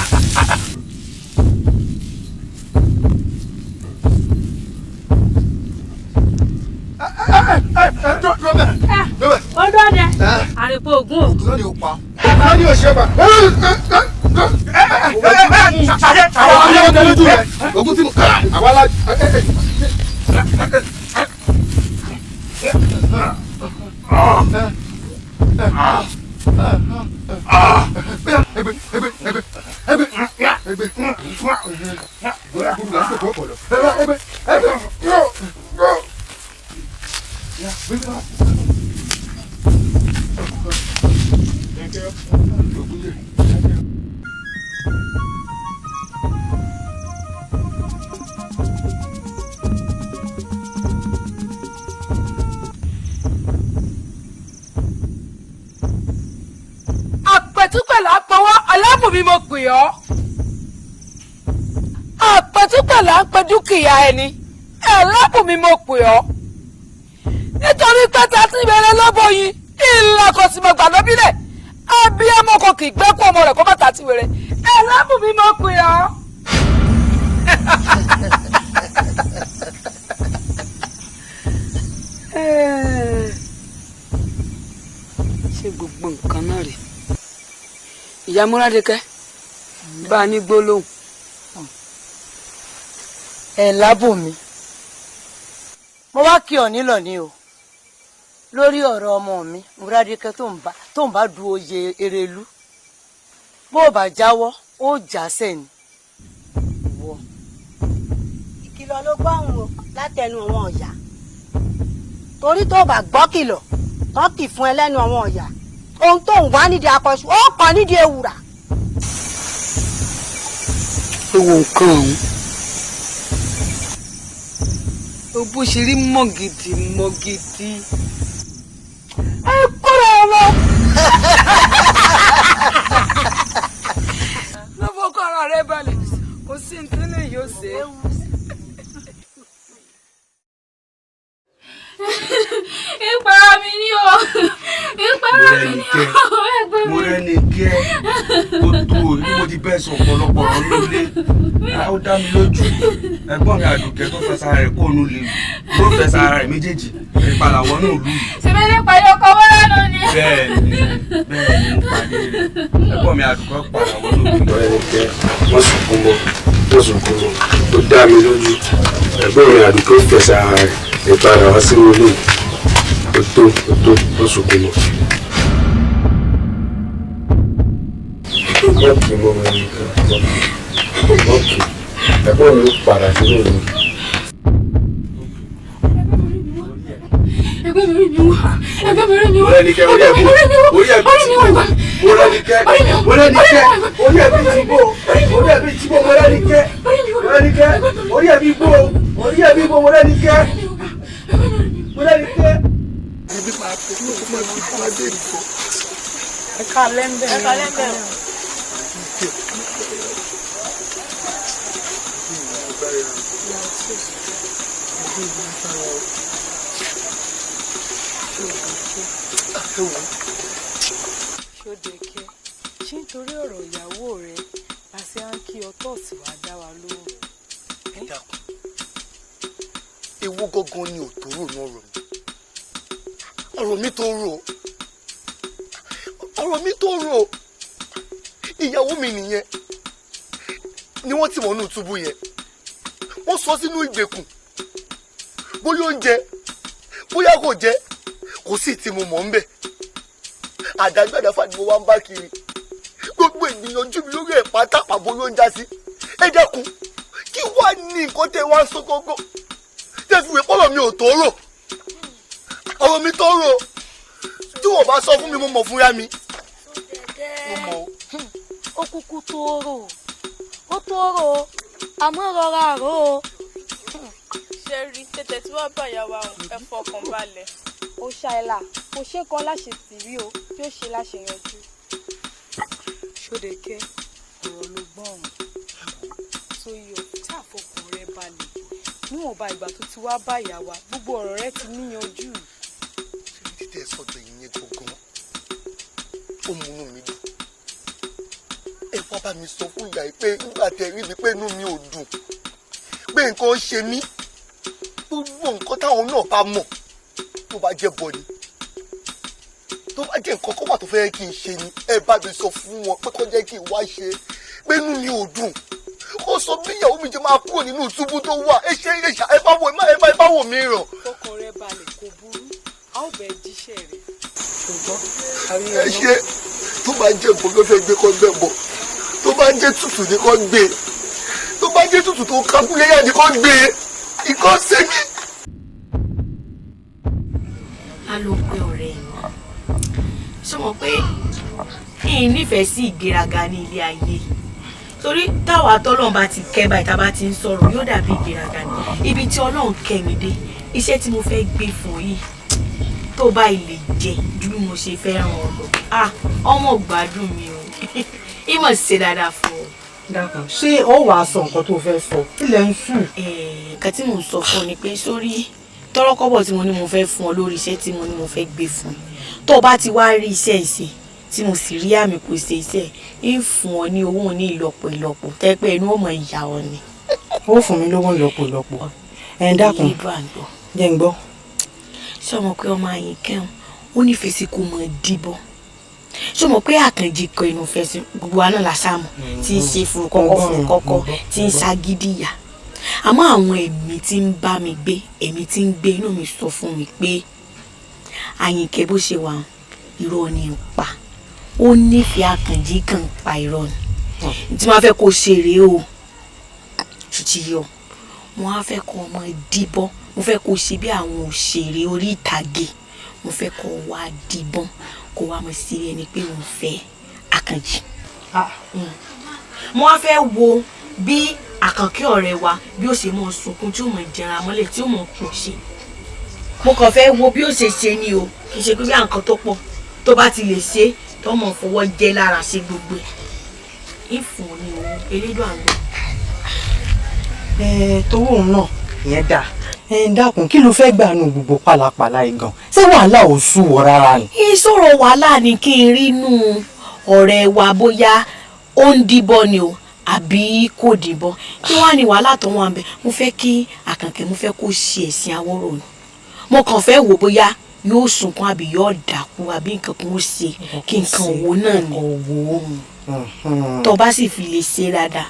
Ọdọọdẹ àrèpọ̀ ògùn o. Ògùn náà ni ó pa. Ògùn náà ni ó ṣe pa. Ògùn tí mo àwa la. Àpẹtúpẹ̀lá pọwọ́ alábùnmi, mo pè ọ́. Àpẹtúpẹ̀lá ń pe dúkìá ẹni, alábùnmi mo pè ọ́. Nítorí pẹ́ta tí ìbẹ̀rẹ̀ lọ́bọ̀ yìí ìlà kò sì mọ̀ gbà lọ́bílẹ̀, abiyamọ kò kì í gbẹ́kú ọmọ rẹ̀ kó bàtà ti wèrè. Alábùnmi mo pè ọ́. Ṣé gbogbo nǹkan náà rèé? Ìyá Múrádékẹ́, bá a ní gbólóhùn. Ẹ lábùnmi, mo wá kí ọ nílọ ní o lórí ọ̀rọ̀ ọmọ mi Múrádékẹ́ tó ń bá du oyè Erelú. Bó o bá jáwọ́, ó já sẹ́ni. Ìkìlọ̀ ló gbọ́hùn o látẹnu àwọn ọ̀yà, torí tó bá gbọ́ kìlọ̀ tó kì fún ẹ lẹ́nu àwọn ọ̀yà, ohun tó ń wá nídìí akọṣu ó kàn nídìí ewùrà. Ewo nǹkan ọ̀hún, ó bó ṣe rí mọ́gìdì mọ́gìdì. Ẹ kúrò ọmọ. Ló fọkọ ara rẹ balẹ̀, kò sí ní tẹ́lẹ̀ yóò ṣe é. bẹ́ẹ̀ sọ ọ̀pọ̀lọpọ̀ ọ̀rọ̀ nílé. Ó dá mi lójú. Ẹ̀gbọ́n mi Àdùkẹ́ tó fẹsẹ̀ ara rẹ̀ kó nu lè ló fẹsẹ̀ ara rẹ̀ méjèèjì ìpadà wọnú ìlú yìí. Ṣèbí ní pàdé ọkọ mọ́lánà ni. Bẹ́ẹ̀ni bẹ́ẹ̀ni mo pàdé rẹ̀. Ẹ̀gbọ́n mi Àdùkẹ́ padà wọnú ìlú yìí. Mọ́rẹ́nikẹ́ wọ́n sunkún mọ́ wọ́n sunkún mọ́ ó dá mi lójú. Ẹ̀gbọ́n mi Àdùkẹ́ fẹsẹ̀ ara rẹ̀ ìpadà wá sínú ilé yìí. Ó tó wọ́n sunkún mọ́. Mọ́kì mọ́ Mọ́rẹ́nikẹ́ mọ́kì ẹ̀gbọ́n mi ó padà sínú ìlú. Ẹgbẹ́ mi rí mi wá. Ẹgbẹ́ mi rí mi wá. Mọ́rẹ́nikẹ́ orí ẹ̀ bò orí ẹ̀ bí ti bò Mọ́rẹ́nikẹ́ Mọ́rẹ́nikẹ́ orí ẹ̀ bí ti bò orí ẹ̀ bí ti bò Mọ́rẹ́nikẹ́ Mọ́rẹ́nikẹ́ orí ẹ̀ bí bò orí ẹ̀ bí bò Mọ́rẹ́nikẹ́ Mọ́rẹ́nikẹ́. Ẹ ká lẹ́ńbẹ̀. Ẹ ká lẹ́ńbẹ̀. Ṣódẹ̀kẹ́, ṣé nítorí ọ̀rọ̀ ìyàwó rẹ la ṣe á ń kí ọtọ́ sí wa dá wa lóhùn? Ẹ dákun, ewu gangan ni òtòrò náà rọ̀ mí. Ọ̀rọ̀ mi tó rò, ọ̀rọ̀ mi tó rò, ìyàwó mi nìyẹn ni wọ́n ti wọnú túbú yẹn, wọ́n sọ sínú ìgbèkùn, bóyá ó ń jẹ bóyá kò jẹ kò sí tí mo mọ̀ ń bẹ̀. Àdágbàdáfà ni mo wá ń bá kiri, gbogbo ìgbìyànjú mi lórí ẹ̀ pátá pàbó ló ń já sí. Ẹ dákun, kí wàá ní nǹkan tẹ́ wá ń sọ gógó tẹ́ fi wé pọ́lọ̀ mi ò tó rò, ọ̀rọ̀ mi tó rò, tí wọ́n bá sọ fún mi mo mọ̀ fúnra mi. Mo mọ̀ o. Ó kúkú tó rò, ó tó rò, àmọ́ rọra rò ó. Ṣé rí tètè tí wọ́n bá ìyá wa ẹ fọkàn balẹ̀. Ó ṣàìlà kò ṣe kan láṣẹ tì rí o yóò ṣe láṣeyọjú. Ṣódẹ̀kẹ́, ọ̀rọ̀ ló gbọ́n ọ̀hún tó yọ tí àfọkàn rẹ balẹ̀ níwọ̀nba ìgbà tó ti wá bá ìyá wa gbogbo ọ̀rọ̀ rẹ ti níyanjú. Ṣé títẹ̀ sọ̀dọ̀ ìyẹn gangan ó múnú mi dùn? Ẹ wá bá mi sọ fún ìyá yìí pé nígbà tẹ rí mi pé inú mi ò dùn, pé nǹkan ṣe mí, gbogbo nǹkan táwọn náà bá mọ̀ tó bá jẹ́ bọ̀ ni, tó bá jẹ́ nǹkan kó wà tó fẹ́ kí n ṣe ni, ẹ bá mi sọ fún wọn pé kó jẹ́ kí n wá ṣe, pé inú mi ò dùn. Ó sọ bí ìyàwó mi jẹ máa kúrò nínú túbú tó wà. Ẹ ṣe ẹ ṣá ẹ bá wò ẹ bá wò mí ràn. Fọkàn rẹ balẹ̀ kò burú, a ó bẹ jíṣẹ́ rẹ. Ṣùgbọ́n ẹ ṣe tó bá jẹ́ nǹkan ló fẹ́ gbé kó gbẹ bọ̀, tó bá jẹ́ tútù ni kó gbé, tó bá jẹ́ tútù tó kákúléyà ni kó gbé, ìkọ́ sẹ́mi. A ló pe ọ̀rẹ́ mi ṣé mo pé n nífẹ̀ẹ́ sí ìgbéraga ní ilé ayé torí táwa tọ́lọ́run bá ti kẹ́ báyìí tá a bá ti ń sọ̀rọ̀ yóò dàbí ìgbéraga ni. Ibi tí Ọlọ́run kẹ́ mi dé, iṣẹ́ tí mo fẹ́ gbé fún yìí tó bá ilé jẹ ju bí mo ṣe fẹ́ ràn ọ́ lọ, ọmọ gbádùn mi o, ìmọ̀ ṣe dáadáa fún ọ. Dákun, ṣé ó wàá sọ nǹkan tó fẹ́ sọ? Ilẹ̀ ń sùn. Nǹkan tí mò ń sọ fún ọ ni pé sórí tọ́rọ́kọ́bọ̀ tí mo ní mo fẹ́ fún ọ lórí iṣẹ́ tí mo ní mo fẹ́ gbé fún ẹ, tó o bá ti wá rí iṣẹ́ ìṣe tí mo sì rí àmì kò ṣe iṣẹ́ ń fún ọ ní owó ní ìlọ́po ìlọ́po tẹ́ pé inú ọmọ ìyá ọ ni. Ó fún mi lówó ìlọ́po ìlọ́po. Ẹ dákun, jẹ́ ń gbọ́. Ṣé o mọ̀ pé ọmọ Àyìnkẹ́ ó nífẹ̀ẹ́ sí kó mọ̀ díbọ́? Ṣé o mọ̀ pé Àkànjì kan inú fẹ́ sí gbogbo wa náà làṣàmù tí ń ṣe furukọ́kọ́ furukọ́kọ́ tí ń ṣagídí ìyà? Àmọ́ àwọn ẹ̀mí tí ń bá mi gbé, ẹ̀mí tí ń gbé inú mi sọ fún mi pé Àyìnkẹ́ bó ṣe wà irọ́ ni ń pa, ó nífẹ̀ẹ́ Àkànjì kan pa irọ́ ni. Tí wọ́n fẹ́ kó ṣe rèé o, ṣùtì yọ, wọ́n á fẹ́ kó ọmọ díbọ́n, mo fẹ́ kó ṣe bí àwọn òṣèré orí ìtàgé, mo fẹ́ kó wá díbọ́n kó wá mọ̀ sí ẹni pé òun fẹ́ Àkànjì. Mo wá fẹ́ wo bí Àkànkẹ́ ọ̀rẹ́ wa bí ó ṣe mọ̀ sunkún tí ó mọ̀ jẹra mọ́lẹ̀ tí ó mọ̀ pọ̀ ṣe. Mo kàn fẹ́ wo bí ó ṣe ṣe ni o, kì í ṣe pé bí àǹkan tó pọ̀ tó bá ti lè ṣe tó mọ̀ fọwọ́ jẹ́ lára ṣe gbogbo ẹ̀. Ìfún ni owó elédùn àgbọ̀. Ẹ tówó òun náà ìyẹn dáa. Ẹ dákun, kí ló fẹ́ gbà nù gbogbo pálapàla yìí gan? Ṣé wàhálà ò sú wọ rárá ni? Ìṣòro wàhálà ni kí n rí inú ọ̀rẹ́ wa bóyá Ó ń díbọ́ ni o àbí kò díbọ́? Kí wàá ní wàhálà tó wà ń bẹ? Mo fẹ́ kí Àkànkẹ́, mo fẹ́ kó ṣe ẹ̀sìn àwòrò ni. Mo kàn fẹ́ wò bóyá yóò sunkún àbí yóò dákú àbí nǹkan kan ó ṣe, kí nǹkan wo náà ni. Tó bá sì fi lè ṣe dáadáa,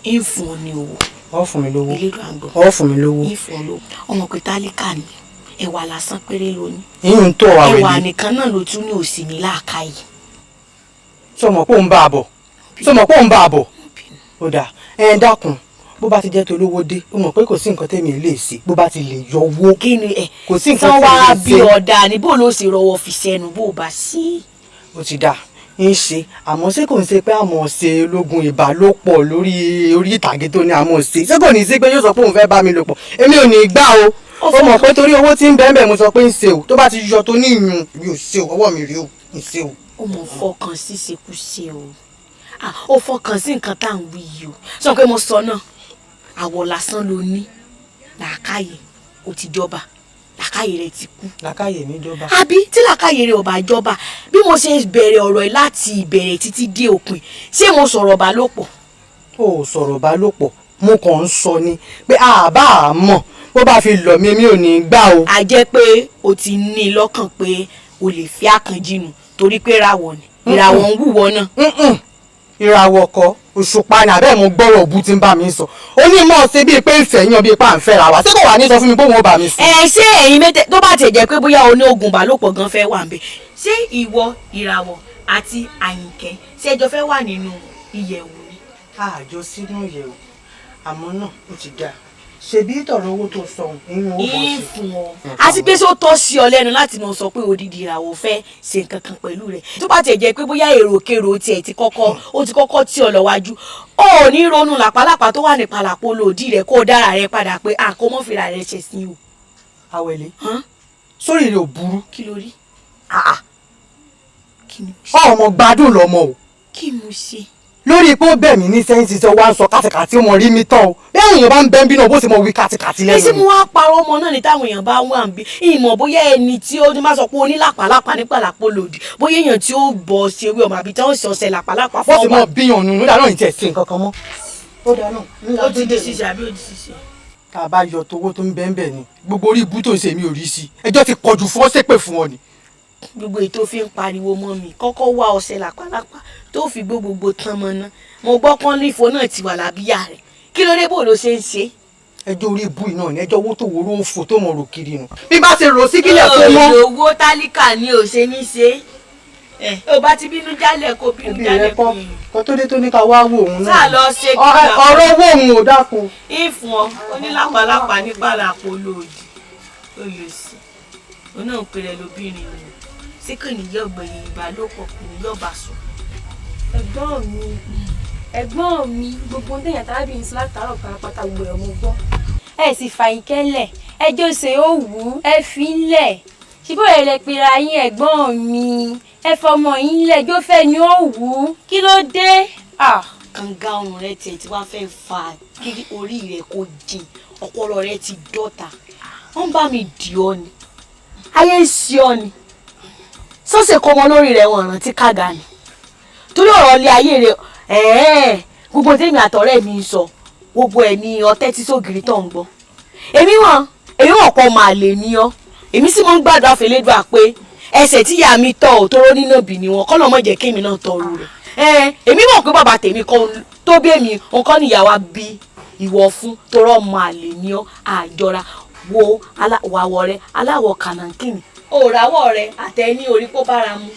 ń fún ọ ní owó. Ọ fún mi lówó? Elédùn àgbọ̀. Ọ fún mi lówó? Ń fún ọ lówó. Ọmọ pé tálíkà ni, ẹwà lásán péré ló ní. Ìyún tó wà wẹ̀lí. Ẹwà nìkan náà ló tún ní òsì ní làákàyè. Sọmọ pé òun bá a bọ̀, sọmọ pé òun bá a bọ̀. Ó dà, ẹ dákun, bó bá ti jẹ́ tolówó dé, ó mọ̀ pé kò sí nǹkan tẹ́mi lè ṣe bó bá ti lè yọ owó. Kí ni ẹ kò sí nǹkan tán tí wá lè bí ṣe. Ọ̀dà ni bó ló ṣe rọwọ́ fi sẹ́nu bó bá sí. Ó ti dà, ń ṣe, àmọ́ ṣé kò ń ṣe pé àmọ́ ṣe ológun ìbálòpọ̀ lórí orí ìtàgé tó ní àmọ́ ṣe, ṣé kò ní sí pé yóò sọ pé òun fẹ́ bá mi lò pọ̀? Èmi ò ní gbà o. Ó mọ̀ pé torí owó tí ń bẹ́ẹ̀ bẹ́ẹ̀ mo sọ pé ń ṣe o. Tó bá ti yọ tó ní ìyún mi ò ṣe o, ọwọ́ mi rí o, ń ṣe o. Ó mọ̀ fọkàn sí ṣekúṣe o. Ó fọkàn sí nǹkan tá à ń wí yìí o. Sọ pé mo sọ náà, àwọ̀ lásán ló ní, làákàyè ó ti jọba, làákàyè rẹ ti kú. Làákàyè mi jọba. Àbí tí làákàyè rẹ ò bá jọba, bí mo ṣe bẹ̀rẹ̀ ọ̀rọ̀ yìí láti ìbẹ̀rẹ̀ títí dé òpin, ṣé mo sọ̀rọ̀ bálòpọ̀? Ó sọ̀rọ̀ bálòpọ̀, mo kàn ń sọ ni pé àbá àmọ́ bó bá fi lọ̀ mí, mi ò ní gbà o. A jẹ́ pé o ti ní i lọ́kàn pé o lè fi Àkànjí nù torí pé ìràwọ̀ ni, ìràwọ̀ ń wúwo náà. Ìràwọ̀ kọ́, òṣùpá ni. Àbẹ́ mo gbọ́rọ̀ òbu tí ń bá mi sọ, ó ní mọ̀ ṣe bíi pé ń fẹ́ yan bíi pé à ń fẹ́ra wa, ṣé kò wà ní sọ fún mi pé òun ò bá mi sùn? Ẹ ṣé ẹ̀yin mẹ́tẹ̀ tó bá tiẹ̀ jẹ́ pé bóyá o ní oògùn ìbálòpọ̀ gan fẹ́ wà ń bẹ̀, ṣé ìwọ, ìràwọ̀ àti Àyìnkẹ́, ṣé ẹjọ́ fẹ́ wà nínú ìyẹ̀wù ni? Àjọ sínú ìyẹ̀wù, àmọ́ náà ó ti dáa, ṣebí tọ̀rọ̀ owó tó sọ ìyún ó bọ̀ sí. Ìfún ọ. Àti pé ṣó tọ́ sí ọ lẹ́nu láti mọ sọ pé odidi ìràwọ̀ fẹ́ ṣe nǹkan kan pẹ̀lú rẹ̀? Tó bá tiẹ̀ jẹ́ pé bóyá èròkèrò tiẹ̀ ti kọ́kọ́, ó ti kọ́kọ́ tí ọ lọ wájú, ó ò ní ronú làpálàpá tó wà ní palàpọ̀ lòdì rẹ̀ kó o dára rẹ̀ padà pé à kó mọ́ fìlà rẹ̀ ṣẹ̀ sí o. Àwẹ̀lé, sórí rẹ̀ ò burú. Kí ló rí? Ọmọ gbádùn lọmọ o. Kí mo ṣe? Lórí pé ó bẹ̀ mí ní sẹ́yìn tí wọ́n á sọ kátìkàtì, ó mọ rí mi tán o. Bí àwọn èèyàn bá ń bẹ́ ń bínú, bó ṣe mọ wí kátìkàtì lẹ́nu. Èsì mo wá parọ́ ọmọ náà ní táwọn èèyàn bá wà ń bí ìmọ̀ bóyá ẹni tí ó ní má sọ pé ó ní làpálàpá ní pàlàpọ̀ lòdì, bóyá èèyàn tí ó bọ̀ ṣe ewé ọmọ àbí tí wọ́n ṣe ọṣẹ làpálàpá fún ọmọ. Wọ́n sì mọ bíyàn nù nígbà náà ní tiẹ̀ sí nǹkan kan mọ́. Ó dáná. Ó ti di ṣíṣe àbí ó di ṣíṣe? Tá a bá yọ towó tó ń bẹ́ẹ̀ bẹ́ẹ̀ ni gbogbo orí ibú tó ń ṣe mi ò rí sí, ẹjọ́ ti pọ̀jù fún ọ, ṣépè fún ọ ni. Gbogbo ètò fi ń pariwo mọ́ mi, kọ́kọ́ wá ọṣẹ làpálàpá tó fi gbó gbogbo tán mọ́ ná. Mo gbọ́ pọ́n nífo náà ti wà lábíyá rẹ̀, kí ló dé, bò ló ṣe ń ṣe? Ẹjọ́ orí ibú iná ni, ẹjọ́ owó tó wòró òfò tó mọ̀ rò kiri nù. Bí bá ṣe rò sí kílẹ̀ tó mọ́. Owó tálíkà ni ò ṣe ní ṣe ẹ ò bá ti bínú jálẹ̀ kó bínú Òbí jálẹ̀ rẹ kọ́ kó tó dé tó ní ká wá wo òun náà. Sáà lọ ṣe kí Ọ̀rọ̀ owó òun ò dákun. Ìfún ọ onílàpàlàpà ní pàlàpọ̀ lòdì olùsí òun náà ń pèrè lóbìnrin ni sí kò ní yọ gbẹ̀yìn ìbálòpọ̀, kò ní yọ bá sùn. Ẹ̀gbọ́n mi, ẹ̀gbọ́n mi, gbogbo ohun téèyàn tárábìnrin sọ látàárọ̀ pátápátá, gbogbo ẹ̀ mo gbọ́. Ẹ sì fàyínkẹ́ lẹ̀, ẹjọ́ ṣe ó wù ú, ẹ fi ń lẹ̀ ṣíbó ẹ lè pera yín. Ẹ̀gbọ́n mi, ẹ fọmọ yín lẹ̀, ẹjọ́ fẹ́ ni ó wù ú, kí ló dé? Kànga ọrùn rẹ tiẹ̀ tí wàá fẹ́ fà kí orí rẹ kó jìn, ọpọlọ rẹ ti dọ́ta, wọ́n bá mi dì ọ́ ni, ayé ń ṣe ọ́ ni, sọ́sẹ̀ kọ́ ọmọ lórí rẹ̀ wọ̀n rántí kága ni torí ọ̀rọ̀ ilé ayé rẹ̀. Ẹ̀ẹ́ gbogbo tèmi àtọ̀rẹ́ mi ń sọ gbogbo ẹ̀ ní ọtẹ́ tí sógiri tó ń gbọ́. Èmi wọ̀n kọ́ máa lè ní ọ́, èmi sì mọ́ ń gbàdúrà fẹ́lẹ́dùà pé ẹsẹ̀ tí ìyá mi tọ̀ ò tóró nínú òbí ni wọn kọ́ lọ́mọ jẹ́ kémi náà tọrú rẹ̀. Ẹ̀ẹ́ èmi mọ̀ pé bàbá tèmi kọ́ tó bí èmi nǹkan níyàwó bí ìwọ fún torọ́ máa lè ní ọ́. Àjọra wo àwọ̀ rẹ, aláwọ̀ kànáńkìnì òràwọ̀ rẹ àtẹní orí kó bára mu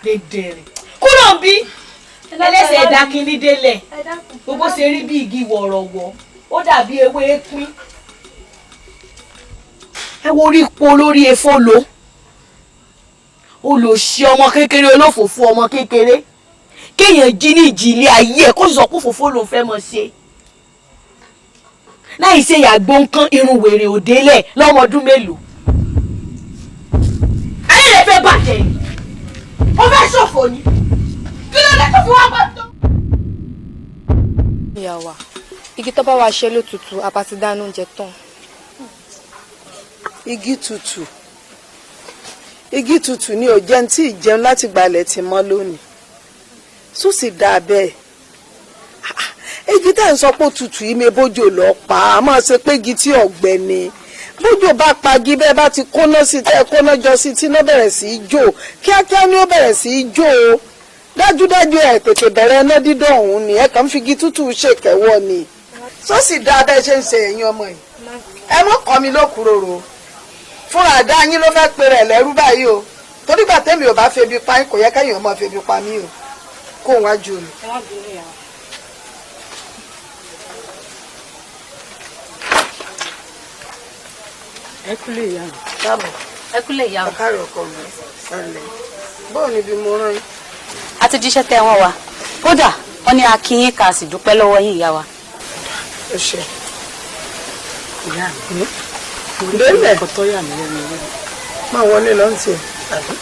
dédé rẹ̀ kúrò ń bí ẹlẹ́sẹ̀ ẹ̀dá kínní délẹ̀ gbogbo ṣe rí bí igi wọ̀rọ̀wọ̀, ó dàbí ewé pín. Ẹ wo orí po lórí efó lo ó lò ṣe ọmọ kékeré olófòfó, ọmọ kékeré kéèyàn jí ní ìjì ilé ayé ẹ kó sì sọ pé òfófó ló fẹ́ mọ ṣe láì ṣe ìyàgbó nǹkan irun wèrè òdélẹ̀ lọ́mọdún mélòó. Ayé rẹ̀ fẹ́ bàjẹ́ ni, ó fẹ́ ṣòfò ni, kí ló dé tó fi wá bá tó. Ìyá wa, igi tó bá wa ṣe ló tutù, àbá ti dáná oúnjẹ tán. Igi tutù, igi tutù ni ò jẹun tí ì jẹun láti gbalẹ̀ ti mọ́ lónìí, sùn sì dáa bẹ́ẹ̀. Igi tẹ́ ń sọ pé tutù yìí mi bójú lọ pa á máa ṣe pé igi tí ọ̀gbẹ́ ni. Bójú bá pagi bẹ́ẹ̀ bá ti kóná sí tẹ́ kóná jọ sí tí iná bẹ̀rẹ̀ sí í jó, kíákíá ni ó bẹ̀rẹ̀ sí í jó o. Dájúdájú ẹ̀ tètè bẹ̀rẹ̀ iná dídán ọ̀hún ni, ẹ kàn ń fi igi tútù ṣèkẹ́wọ́ ni. Sọ́sì dá bẹ́ẹ̀ ṣe ń ṣe ẹ̀yin ọmọ yìí. Ẹ mọ́ kọ́ mi lókùròrò. Fúnra àdá yín ló fẹ́ pe rẹ̀ lẹ́rú báyìí o. Torí gbà tẹ́mi ò bá febi pa yín, kò yẹ kẹ́yìn ọmọ febi pa mí o. Kó wájú mi. Ẹ kúlẹ̀ ìyá mi. Káàbọ̀. Ẹ kúlẹ̀ ìyá mi. Ọ̀kárẹ̀ ọkọ mi. Sálẹ̀. Bóò ni bí mo rán yín? A ti jíṣẹ́ tẹ́ wọ́n wa. Kódà, wọ́n ní a kí yín ká sì dúpẹ́ lọ́wọ́ yín ìyá wa. Ẹ ṣé. Ìyá mi. Délẹ̀. Nǹkan tó yà mí lẹ́nu lónìí. Máa wọlé lọ ń tiẹ̀. Àbí?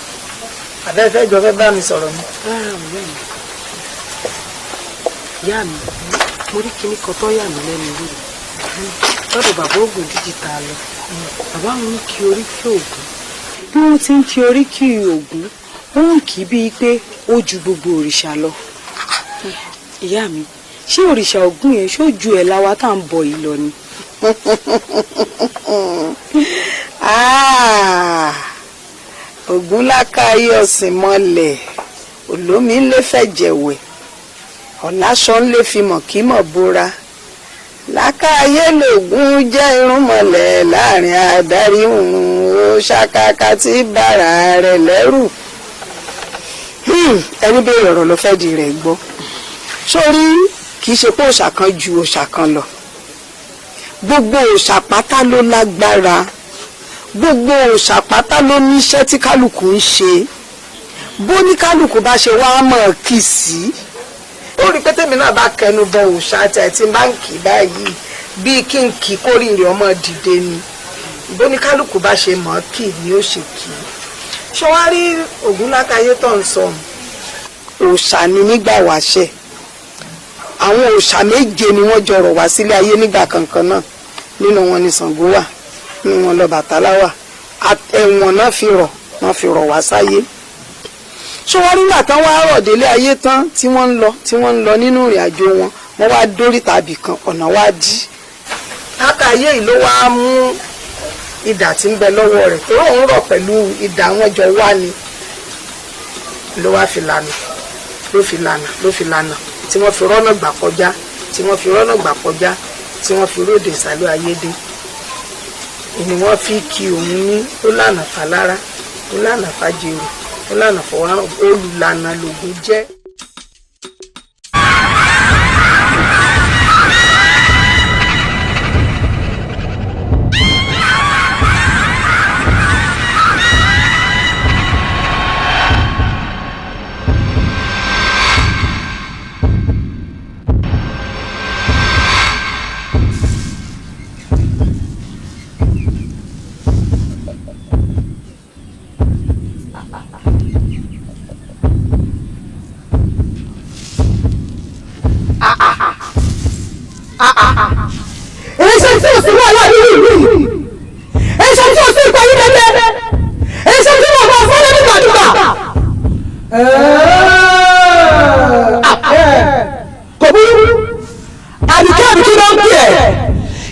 Àbẹ́ fẹ́ jọ fẹ́ bá mi sọ̀rọ̀ ni. Rárá o, ìyá mi. Ìyá mi, mo rí kinní kan tó yà mí lẹ́nu lónìí. Lọ́dọ̀ bàbá Ògùn díjìtà lọ. Bàbá òun ń kí oríkì Ògún. Bí wọ́n ti ń kí oríkì Ògún, wọ́n ń kí bíi pé ó ju gbogbo òrìṣà lọ. Ìyá mi, ṣé òrìṣà Ògún yẹn ṣó ju ẹ̀ láwa tá à ń bọ yìí lọ ni? Ògún lákàáyé ọ̀sìn mọ́lẹ̀, olómi ń lé fẹ̀jẹ̀wẹ̀, ọ̀làṣọ ń lé fi mọ̀ kí mọ̀ bóra. Lákàáyé lògún jẹ́ irúnmọlẹ̀ láàrin adarí òun ó ṣàkàkà tí bàrà rẹ̀ lẹ́rù. Ẹni béèrè ọ̀rọ̀ ló fẹ́ di rẹ̀ gbọ́. Sórí kì í ṣe pé òòṣà kan ju òòṣà kan lọ. Gbogbo òòṣà pátá ló lágbára. Gbogbo òòṣà pátá ló níṣẹ́ tí kálukú ń ṣe. Bó ní kálukú bá ṣe wá mọ̀ kì sí. Ó rí pé tèmi náà bá kẹnu bọ òòṣà àti àti báǹkì báyìí bíi kí n kì í kórìíre ọmọ dìde ni. Bó ní kálukú bá ṣe mọ̀ kì ni ó ṣe kì í. Ṣé wàá rí Ògúnlákayé tó ń sọ? Òòṣà ni nígbà wáṣẹ̀. Àwọn òòṣà méje ni wọ́n jọ rọ̀ wá sílé ayé nígbà kankan náà. Nínú wọn ni Ṣàngó wà, nínú wọn lọ́bàtálá wà. Ẹ̀wọ̀n náà fi rọ̀, wọ́n fi rọ̀ wá sáyé. Ṣé wọ́n rí nígbà tán wá rọ̀ délé ayé tán tí wọ́n ń lọ, tí wọ́n ń lọ nínú ìrìn àjò wọn, wọ́n wá dórí tàbí kan, ọ̀nà wá dí. Lákàáyé yìí ló wá mú idà tí ń bẹ lọ́wọ́ rẹ̀, torí òun rọ̀ pẹ̀lú idà wọn jọ wá ni. Ló wá fi lànà, ló fi lànà, ló fi lànà, tí wọ́n fi rọ́nà gbà kọjá, tí wọ́n fi rọ́nà gbà kọjá, tí wọ́n fi róde ìsàlẹ̀ ayé dé. Ni wọ́n fi kí òun ní ó lànà fàlára, ó lànà fàjèrò, ó lànà fọwọ́rán, olùlànà lògùn jẹ́. Èyí tí ò sí wàhálà nínú ìlú yìí, èyí tí ò sí ìpàdé dẹ́dẹ́, èyí tí wọ́n bá fọ́lẹ́ nígbàdúgbà. Kò burú, àbíkẹ́ àbíkí ló ń pè ẹ́,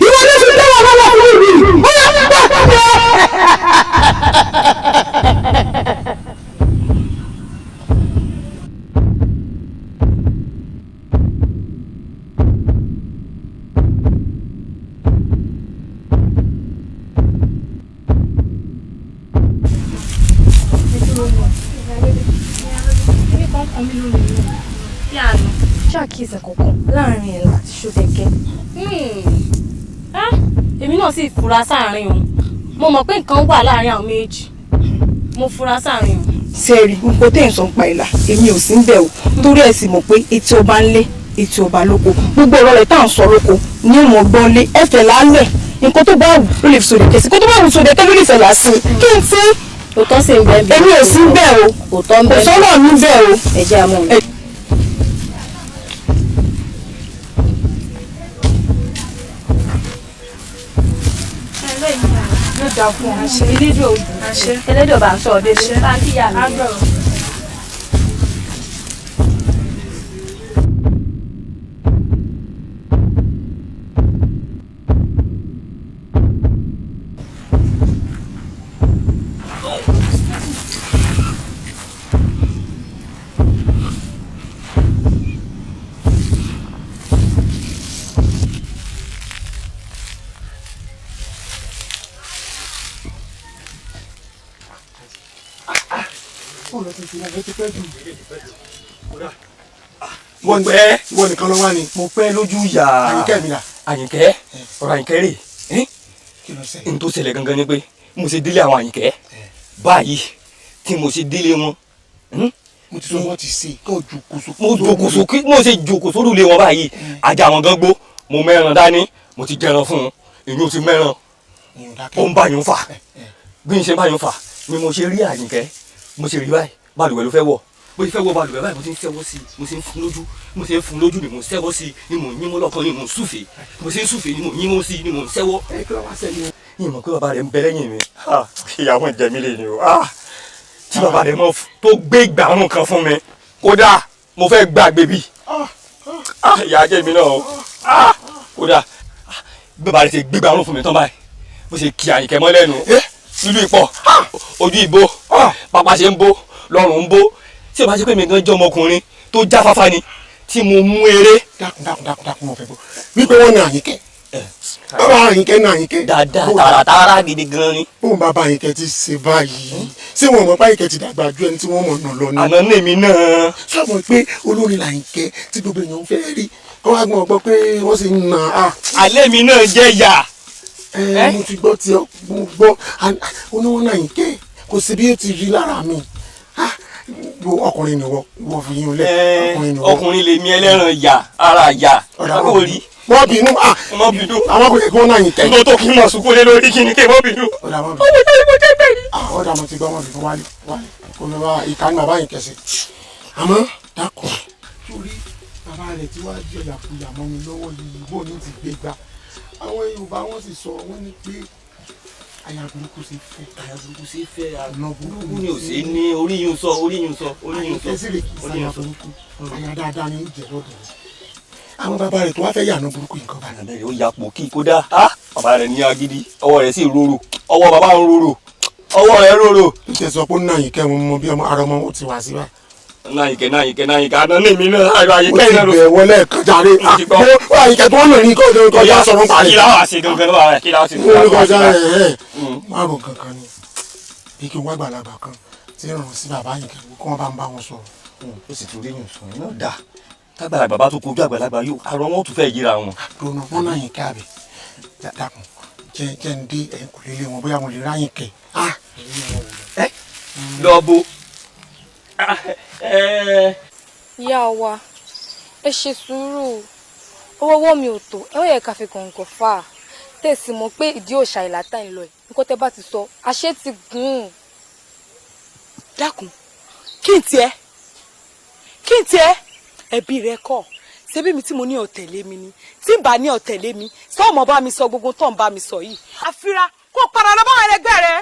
ìwọ ló ti dé wàhálà wà fún ìlú yìí, ó yẹ kó pẹ́. Ṣàkíyèsí kankan láàrin ẹ̀ láti Ṣódẹkẹ́. Èmi náà sì fura sáàrin òun. Mo mọ̀ pé nǹkan wà láàrin àwọn méjì. Mo fura sáàrin òun. Sẹ́ẹ̀rì nǹkan tẹ̀ ń sọ pa ìlà èmi ò sí ń bẹ̀ o, torí ẹ̀ sì mọ̀ pé etí ọba ń lé etí ọba lóko, gbogbo ọ̀rọ̀ rẹ̀ tá à ń sọ lóko ní òmò gbọ́n lé ẹ̀fẹ̀ lálẹ́. Nǹkan tó bá wù ló lè fi Ṣódẹkẹ́ sí, kó tó bá wù Ṣódẹkẹ́ ló lè fẹ̀ là sí. Kí n tí òótọ́ sì ń bẹ bí. Èmi ò sí ń bẹ̀ o, òótọ́ ń bẹ. Kò sọ́rọ̀ mi bẹ̀ o. Ẹ jẹ́ àmọ́ mi. Elédò bá ń sọ ọdẹ sí. Bá ń kíyà mi. Bóòlù ti fi ẹ ti pẹ́ jù. Mo pẹ́. Ìwọ nìkan ló wà ní. Mo pẹ́ lójú ìyá. Àyìnkẹ́ mi là. Àyìnkẹ́, ọ̀rọ̀ Àyìnkẹ́ rè é. Kí ló ṣẹlẹ̀? N tó ṣẹlẹ̀ gangan ni pé mo ṣe délé àwọn Àyìnkẹ́ báyìí tí mo ṣe délé wọn. Mo ti sọ wọ́n ti ṣe kí o jòkó sókè. Mo jòkó sókè, mo ṣe jòkó sórùlé wọn báyìí. Ajá wọn gan gbó, mo mẹ́ran dání, mo ti jẹran fún un, èyí ò ti mẹ́ran. Ó ń bá yín fà. Bí n ṣe bá yín fà ni mo ṣe rí Àyìnkẹ́, mo ṣe rí báyìí, balùwẹ̀ ló fẹ́ wọ̀. Bó ṣe fẹ́ wọ balùwẹ̀ báyìí, mo ti ń ṣẹ́wọ́ sí i, mo ṣe ń fún lójú, mo ṣe ń fún lójú ni mo ń ṣẹ́wọ́ sí i, ni mo ń yín mú lọ́kàn, ni mo ń súfèé, mo ṣe ń súfèé ni mo ń yín mú sí i, ni mo ń ṣẹ́wọ́. Ìmọ̀ pé bàbá rẹ̀ ń bẹ lẹ́yìn mi, ìyàwó ìjẹ́ mi lè ní o. Tí bàbá rẹ̀ mọ̀ tó gbé ìgbàrún kan fún mi, kódà mo fẹ́ gbàgbé bí. Ìyá jẹ́ mi náà o, kódà bí bàbá rẹ̀ ṣe gbé ìgbàrún fún mi tán báyìí, bó ṣe kí Àyìnkẹ́ mọ́ lẹ́nu, nílùú ìpọ̀, ojú ìbò, pápá ṣe ń bó, lọ́rùn ń bó. Tí o bá ṣe pé mi gan jẹ́ ọmọkùnrin tó jáfáfá ni tí mo mú eré. Dákun dákun dákun dákun, mo fẹ́ gbọ́ wípé wọ́n na Àyìnkẹ́, bàbá Àyìnkẹ́ na Àyìnkẹ́. Dáadáa, tààràtààrà gidi gan ni. Bóun bàbá Àyìnkẹ́ ti ṣe báyìí, ṣé wọn mọ̀ pé Àyìnkẹ́ ti dàgbà ju ẹni tí wọ́n mọ̀ nà lọ ni. Àná ní èmi náà. Sọ mọ̀ pé olórin làyìnkẹ́ tí gbogbo èèyàn fẹ́ rí, kọ́ wá gbọ́n gbọ́ pé wọ́n sì ń nà á. Alẹ́ mi náà jẹ́ ìyà. Ẹ mo ti gbọ́ tí mo gbọ́ oníwọ̀n náà Àyìnkẹ́ kò sí bí ó ti rí lára mi. Ọkùnrin ni wọ́n, wọ́n fi yín lẹ̀. Ọkùnrin lèmi ẹlẹ́ran yà, ara yà, kò rí. Mọ́ bínú, mọ́ bínú. Àwọn kò yẹ kí wọ́n náà yín tẹ̀. Mo tó kí n mọ̀ sunkún lé lórí kí ni kí n mọ́ bínú. Ọ̀dà mọ́ bínú. Ọmọ ìtàlẹ́ mo jẹ́ bẹ́ẹ̀ ni. Ọ̀dà mo ti gbọ́, mọ́ bínú, wálé wálé kò ní wá ìka ní bàbá yín kẹsì. Àmọ́ dákun. Torí bàbá rẹ̀ tí wàá jẹ yàkuyà mọ́ mi lọ́wọ́ yìí, bó ní ti gbé gbà. Àwọn Yorùbá wọ́n sì sọ wọ́n ní pé àyà burúkú ṣe fẹ́. Àyà burúkú ṣe fẹ́, àná burúkú ni ò sí ní orí yín sọ, orí yín sọ, orí yín sọ. Àyìnkẹ́ sì rè kì í sáyà burúkú, àyà dáadáa ni ó jẹ lọ́dọ̀ rẹ̀. Àwọn bàbá rẹ̀ tó wá fẹ́ yànnà burúkú yìí kan báyìí. Àná rẹ̀ ó yapò kí kódà, bàbá rẹ̀ ní agídí, ọwọ́ rẹ̀ sì rorò, ọwọ́ bàbá ń rorò, ọwọ́ rẹ̀ rorò. Ó ti sọ pé ó ní Àyìnkẹ́ mo mọ bí ọmọ ara ọmọ ó ti wá sí báyìí. Náyìnkẹ́ náyìnkẹ́ náyìnkẹ́ àná ní mi náà àyọ Àyìnkẹ́ náà ló. Ó ti bẹ̀ wọlé kan jàre. Àyìnkẹ́ tó ń rìn kó kọjá sọ̀rọ̀ parí. Kí láwọn àṣe gangan lọ́wọ́ rẹ̀, kí láwọn àṣe gangan. Ó kọjá ẹ̀ márùn kankan ni bí kí n wá gbàlagbà kan tí ń ràn sí bàbá Àyìnkẹ́ kí wọ́n bá ń bá wọn sọ̀rọ̀. Ó sì tún rí yùn sùn iná dà tágbàlagbà bá tó kojú àgbàlagbà yóò àrọ wọn tún fẹ́ yíra wọn. Dùnú wọn náà Àyìnkẹ́ àbí dákun jẹ́ ń dé ẹ̀yìn kò lè lé wọn bóyá wọn lè ráyìnkẹ́. Lọ bo. Ìyá wa, ẹ ṣe sùúrù, owó ọwọ́ mi ò tó, ẹ ó yẹ ká fi gàngàn fà á tẹ̀sí mọ̀ pé ìdí òòṣà ìlàtà ń lọ ẹ̀, nǹkan tẹ́ bá ti sọ àṣẹ ti gùn ún. Dákun, kí n tiẹ̀, kí n tiẹ̀, ẹbí rẹ kọ́ ṣebí mi tí mo ní ọ̀tẹ̀lé mi ni, tí n bá ní ọ̀tẹ̀lé mi sọ́ọ̀mọ́ bá mi sọ gbogbo tó ń bá mi sọ yìí. Àfira kó padà lọ báwọn ẹlẹgbẹ́ rẹ.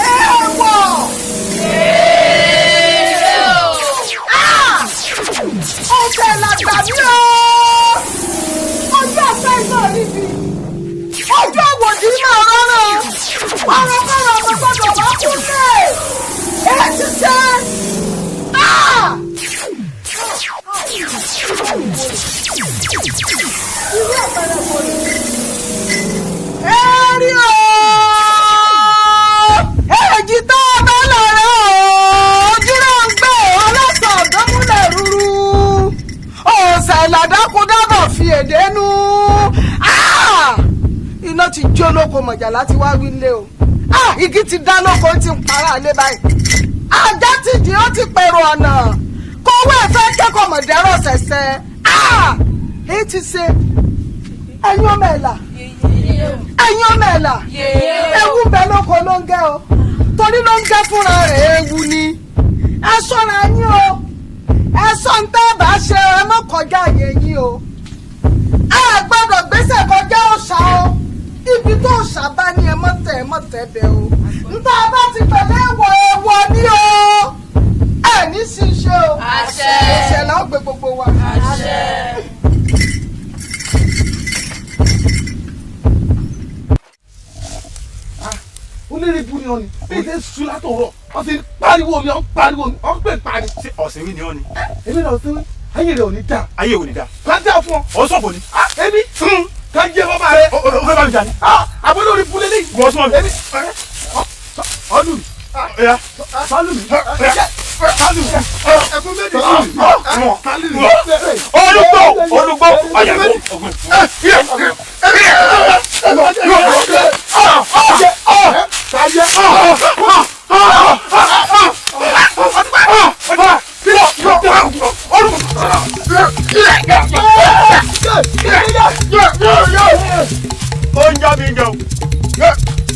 Èèwọ̀! Ọ̀sẹ̀ làgbà mí o! Ojú ọ̀sẹ̀ iná níbi. Ojú àwòdì máa rọrùn. Ọ̀rọ̀kọ̀rọ̀ ọmọ gbọ́dọ̀ wá kúnlẹ̀. Ẹ ti ṣe. Irú àpẹẹrẹ wo ni? Ẹ rí o! Èjì tó o bá lọ rẹ o! Ojúrò ń gbé ọlọ́sàn ọ̀dọ́múlẹ̀ rúru. Ọ̀sẹ̀ ìlàdákúndábọ̀ fi èdè nú. Iná ti jó lóko mọ̀jàlá ti wá wílé o. Igi ti dá lóko ó ti ń para àlé báyìí. Ajá ti jì ó ti pèrò ọ̀nà. Kówó ẹ̀fẹ́ kẹ́kọ̀ọ́ mọ̀dẹ́rọ̀ ṣẹ̀ṣẹ̀. Èyí ti ṣe ẹ̀yin ọmọ ẹ̀là. Ẹ̀yin ọmọ ẹ̀là. Ewu ń bẹ lóko ló ń gẹ́ o. Torí ló ń gẹ́ fúnra rẹ̀ ewu ni. Ẹ ṣọ́ra yín o. Ẹ sọ ń tẹ́ bá ṣe ẹ mọ́ kọjá àyè yín o. Ẹ gbọ́dọ̀ gbèsè kọjá òòṣà o. Ibi tó òòṣà bá ní ẹ mọ́ tẹ̀ ẹ mọ́ tẹ̀ bẹ̀ o. Nta bá ti pẹ̀lẹ́ ẹ̀wọ̀ ẹ̀wọ̀ ni o. Ẹ ní sí ṣe o. Àṣẹ. Ìṣẹ̀lẹ̀ ó gbé gbogbo wa. Àṣẹ. Onírè bu ni ọ ni bí ṣe sùn látọ̀rọ̀ ọ sì pariwo mi ọ ń pariwo mi ọ ń pè pari. Ṣé ọ̀sìn wí ni ọ ni. Èmi náà ọ̀sìn wí ayé rẹ̀ ò ní dáa. Ayé ò ní dáa. Ká dáa fún ọ. Ọ̀ sọ̀fọ̀ ni. Èmi ká jẹ́ bàbá rẹ. O fẹ́ bá mi jà ni. Àbúrò orí bu lélẹ́yìí. Wọ́n súnmọ́ mi. Èmi ọdún mi. Sálù mi. Sálù mi. Ẹkún méjì sálù mi. Olùgbò olùgbò ọ̀yàgbò. Ó ń já mi jẹun.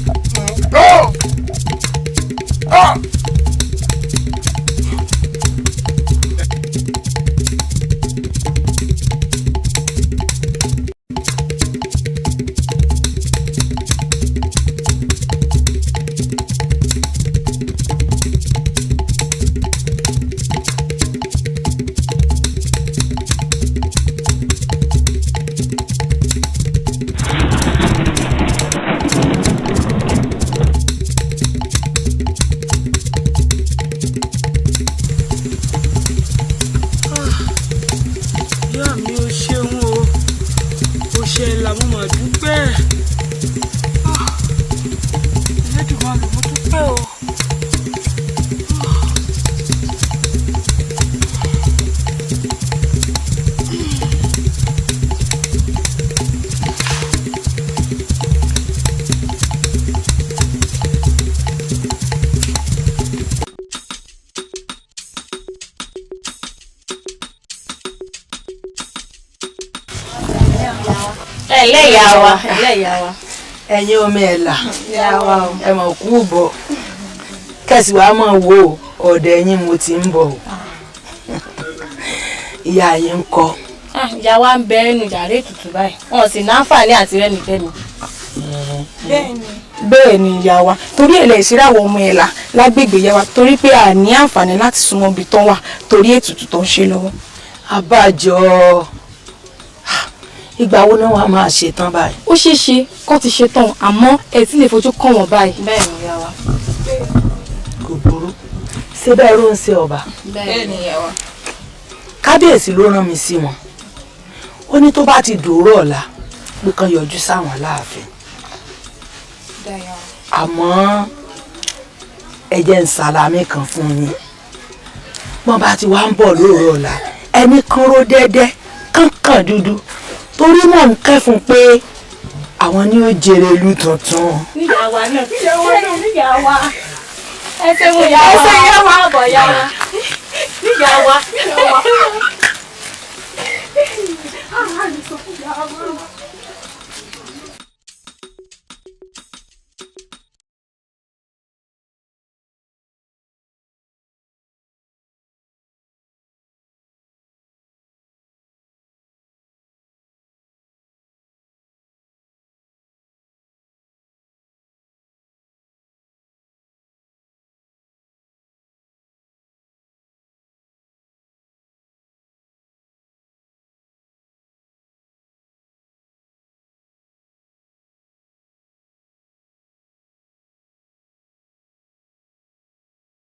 Ìyá mi ò ṣeun o, ò ṣe là mo mà dúpẹ́. Ẹlẹ́dùmarè mo dúpẹ́ o. Ẹlẹ́yà wa, ẹlẹ́yà wa. Ẹ̀yin omi ẹ̀là Ìyá wa o. ẹ mọ̀ kú bọ̀ kẹ̀sì wàá mọ̀ wo ọ̀dẹ̀ yín mo ti ń bọ̀ o. Ìyá yín ń kọ́. Ìyá wa ń bẹ ẹnu yàrá ètùtù báyìí. Wọn ò sì náǹfààní àti rẹ́nìkẹ́ni. Bẹ́ẹ̀ ni ìyá wa, torí ẹ̀lẹ́ ìṣeré àwọn ọmọ ẹ̀là lágbègbè ìyá wa torí pé a ní àǹfààní láti súnmọ́ ibi tán wà torí ètùtù tó ń ṣe lọ́wọ́. Àbájọ ìgbà wo náà wàá máa ṣe tán báyìí. Ó ṣeé ṣe kó ti ṣe tán àmọ́ ẹ tí lè fojú kàn wọ́n báyìí. Bẹ́ẹ̀ ni ìyá wa. Kò burú ṣé bẹ́ẹ̀ ló ń ṣe ọba. Bẹ́ẹ̀ ni ìyá wa. Kábíyèsí ló rán mi sí wọn ó ní tó bá ti dòórọ̀ ọ̀la pé kán yọjú sáwọn láàfin àmọ́ ẹ jẹ́ ń sàlámì kan fún yín wọ́n bá ti wá ń bọ̀ lóòrọ̀ ọ̀la ẹni kan ró dẹ́dẹ́ kánkàn dúdú torí mò ń kẹ́fun pé àwọn ni ó jèrè ìlú tuntun. Níyà wa náà. Níyà wa náà. Níyà wa. Ẹ ṣe mú ìyá wa. Ẹ ṣe ìyá wa. Àbọ̀ ìyá wa. Níyà wa. Níyà wa. Ah, a lè sọ fún ìyá wa.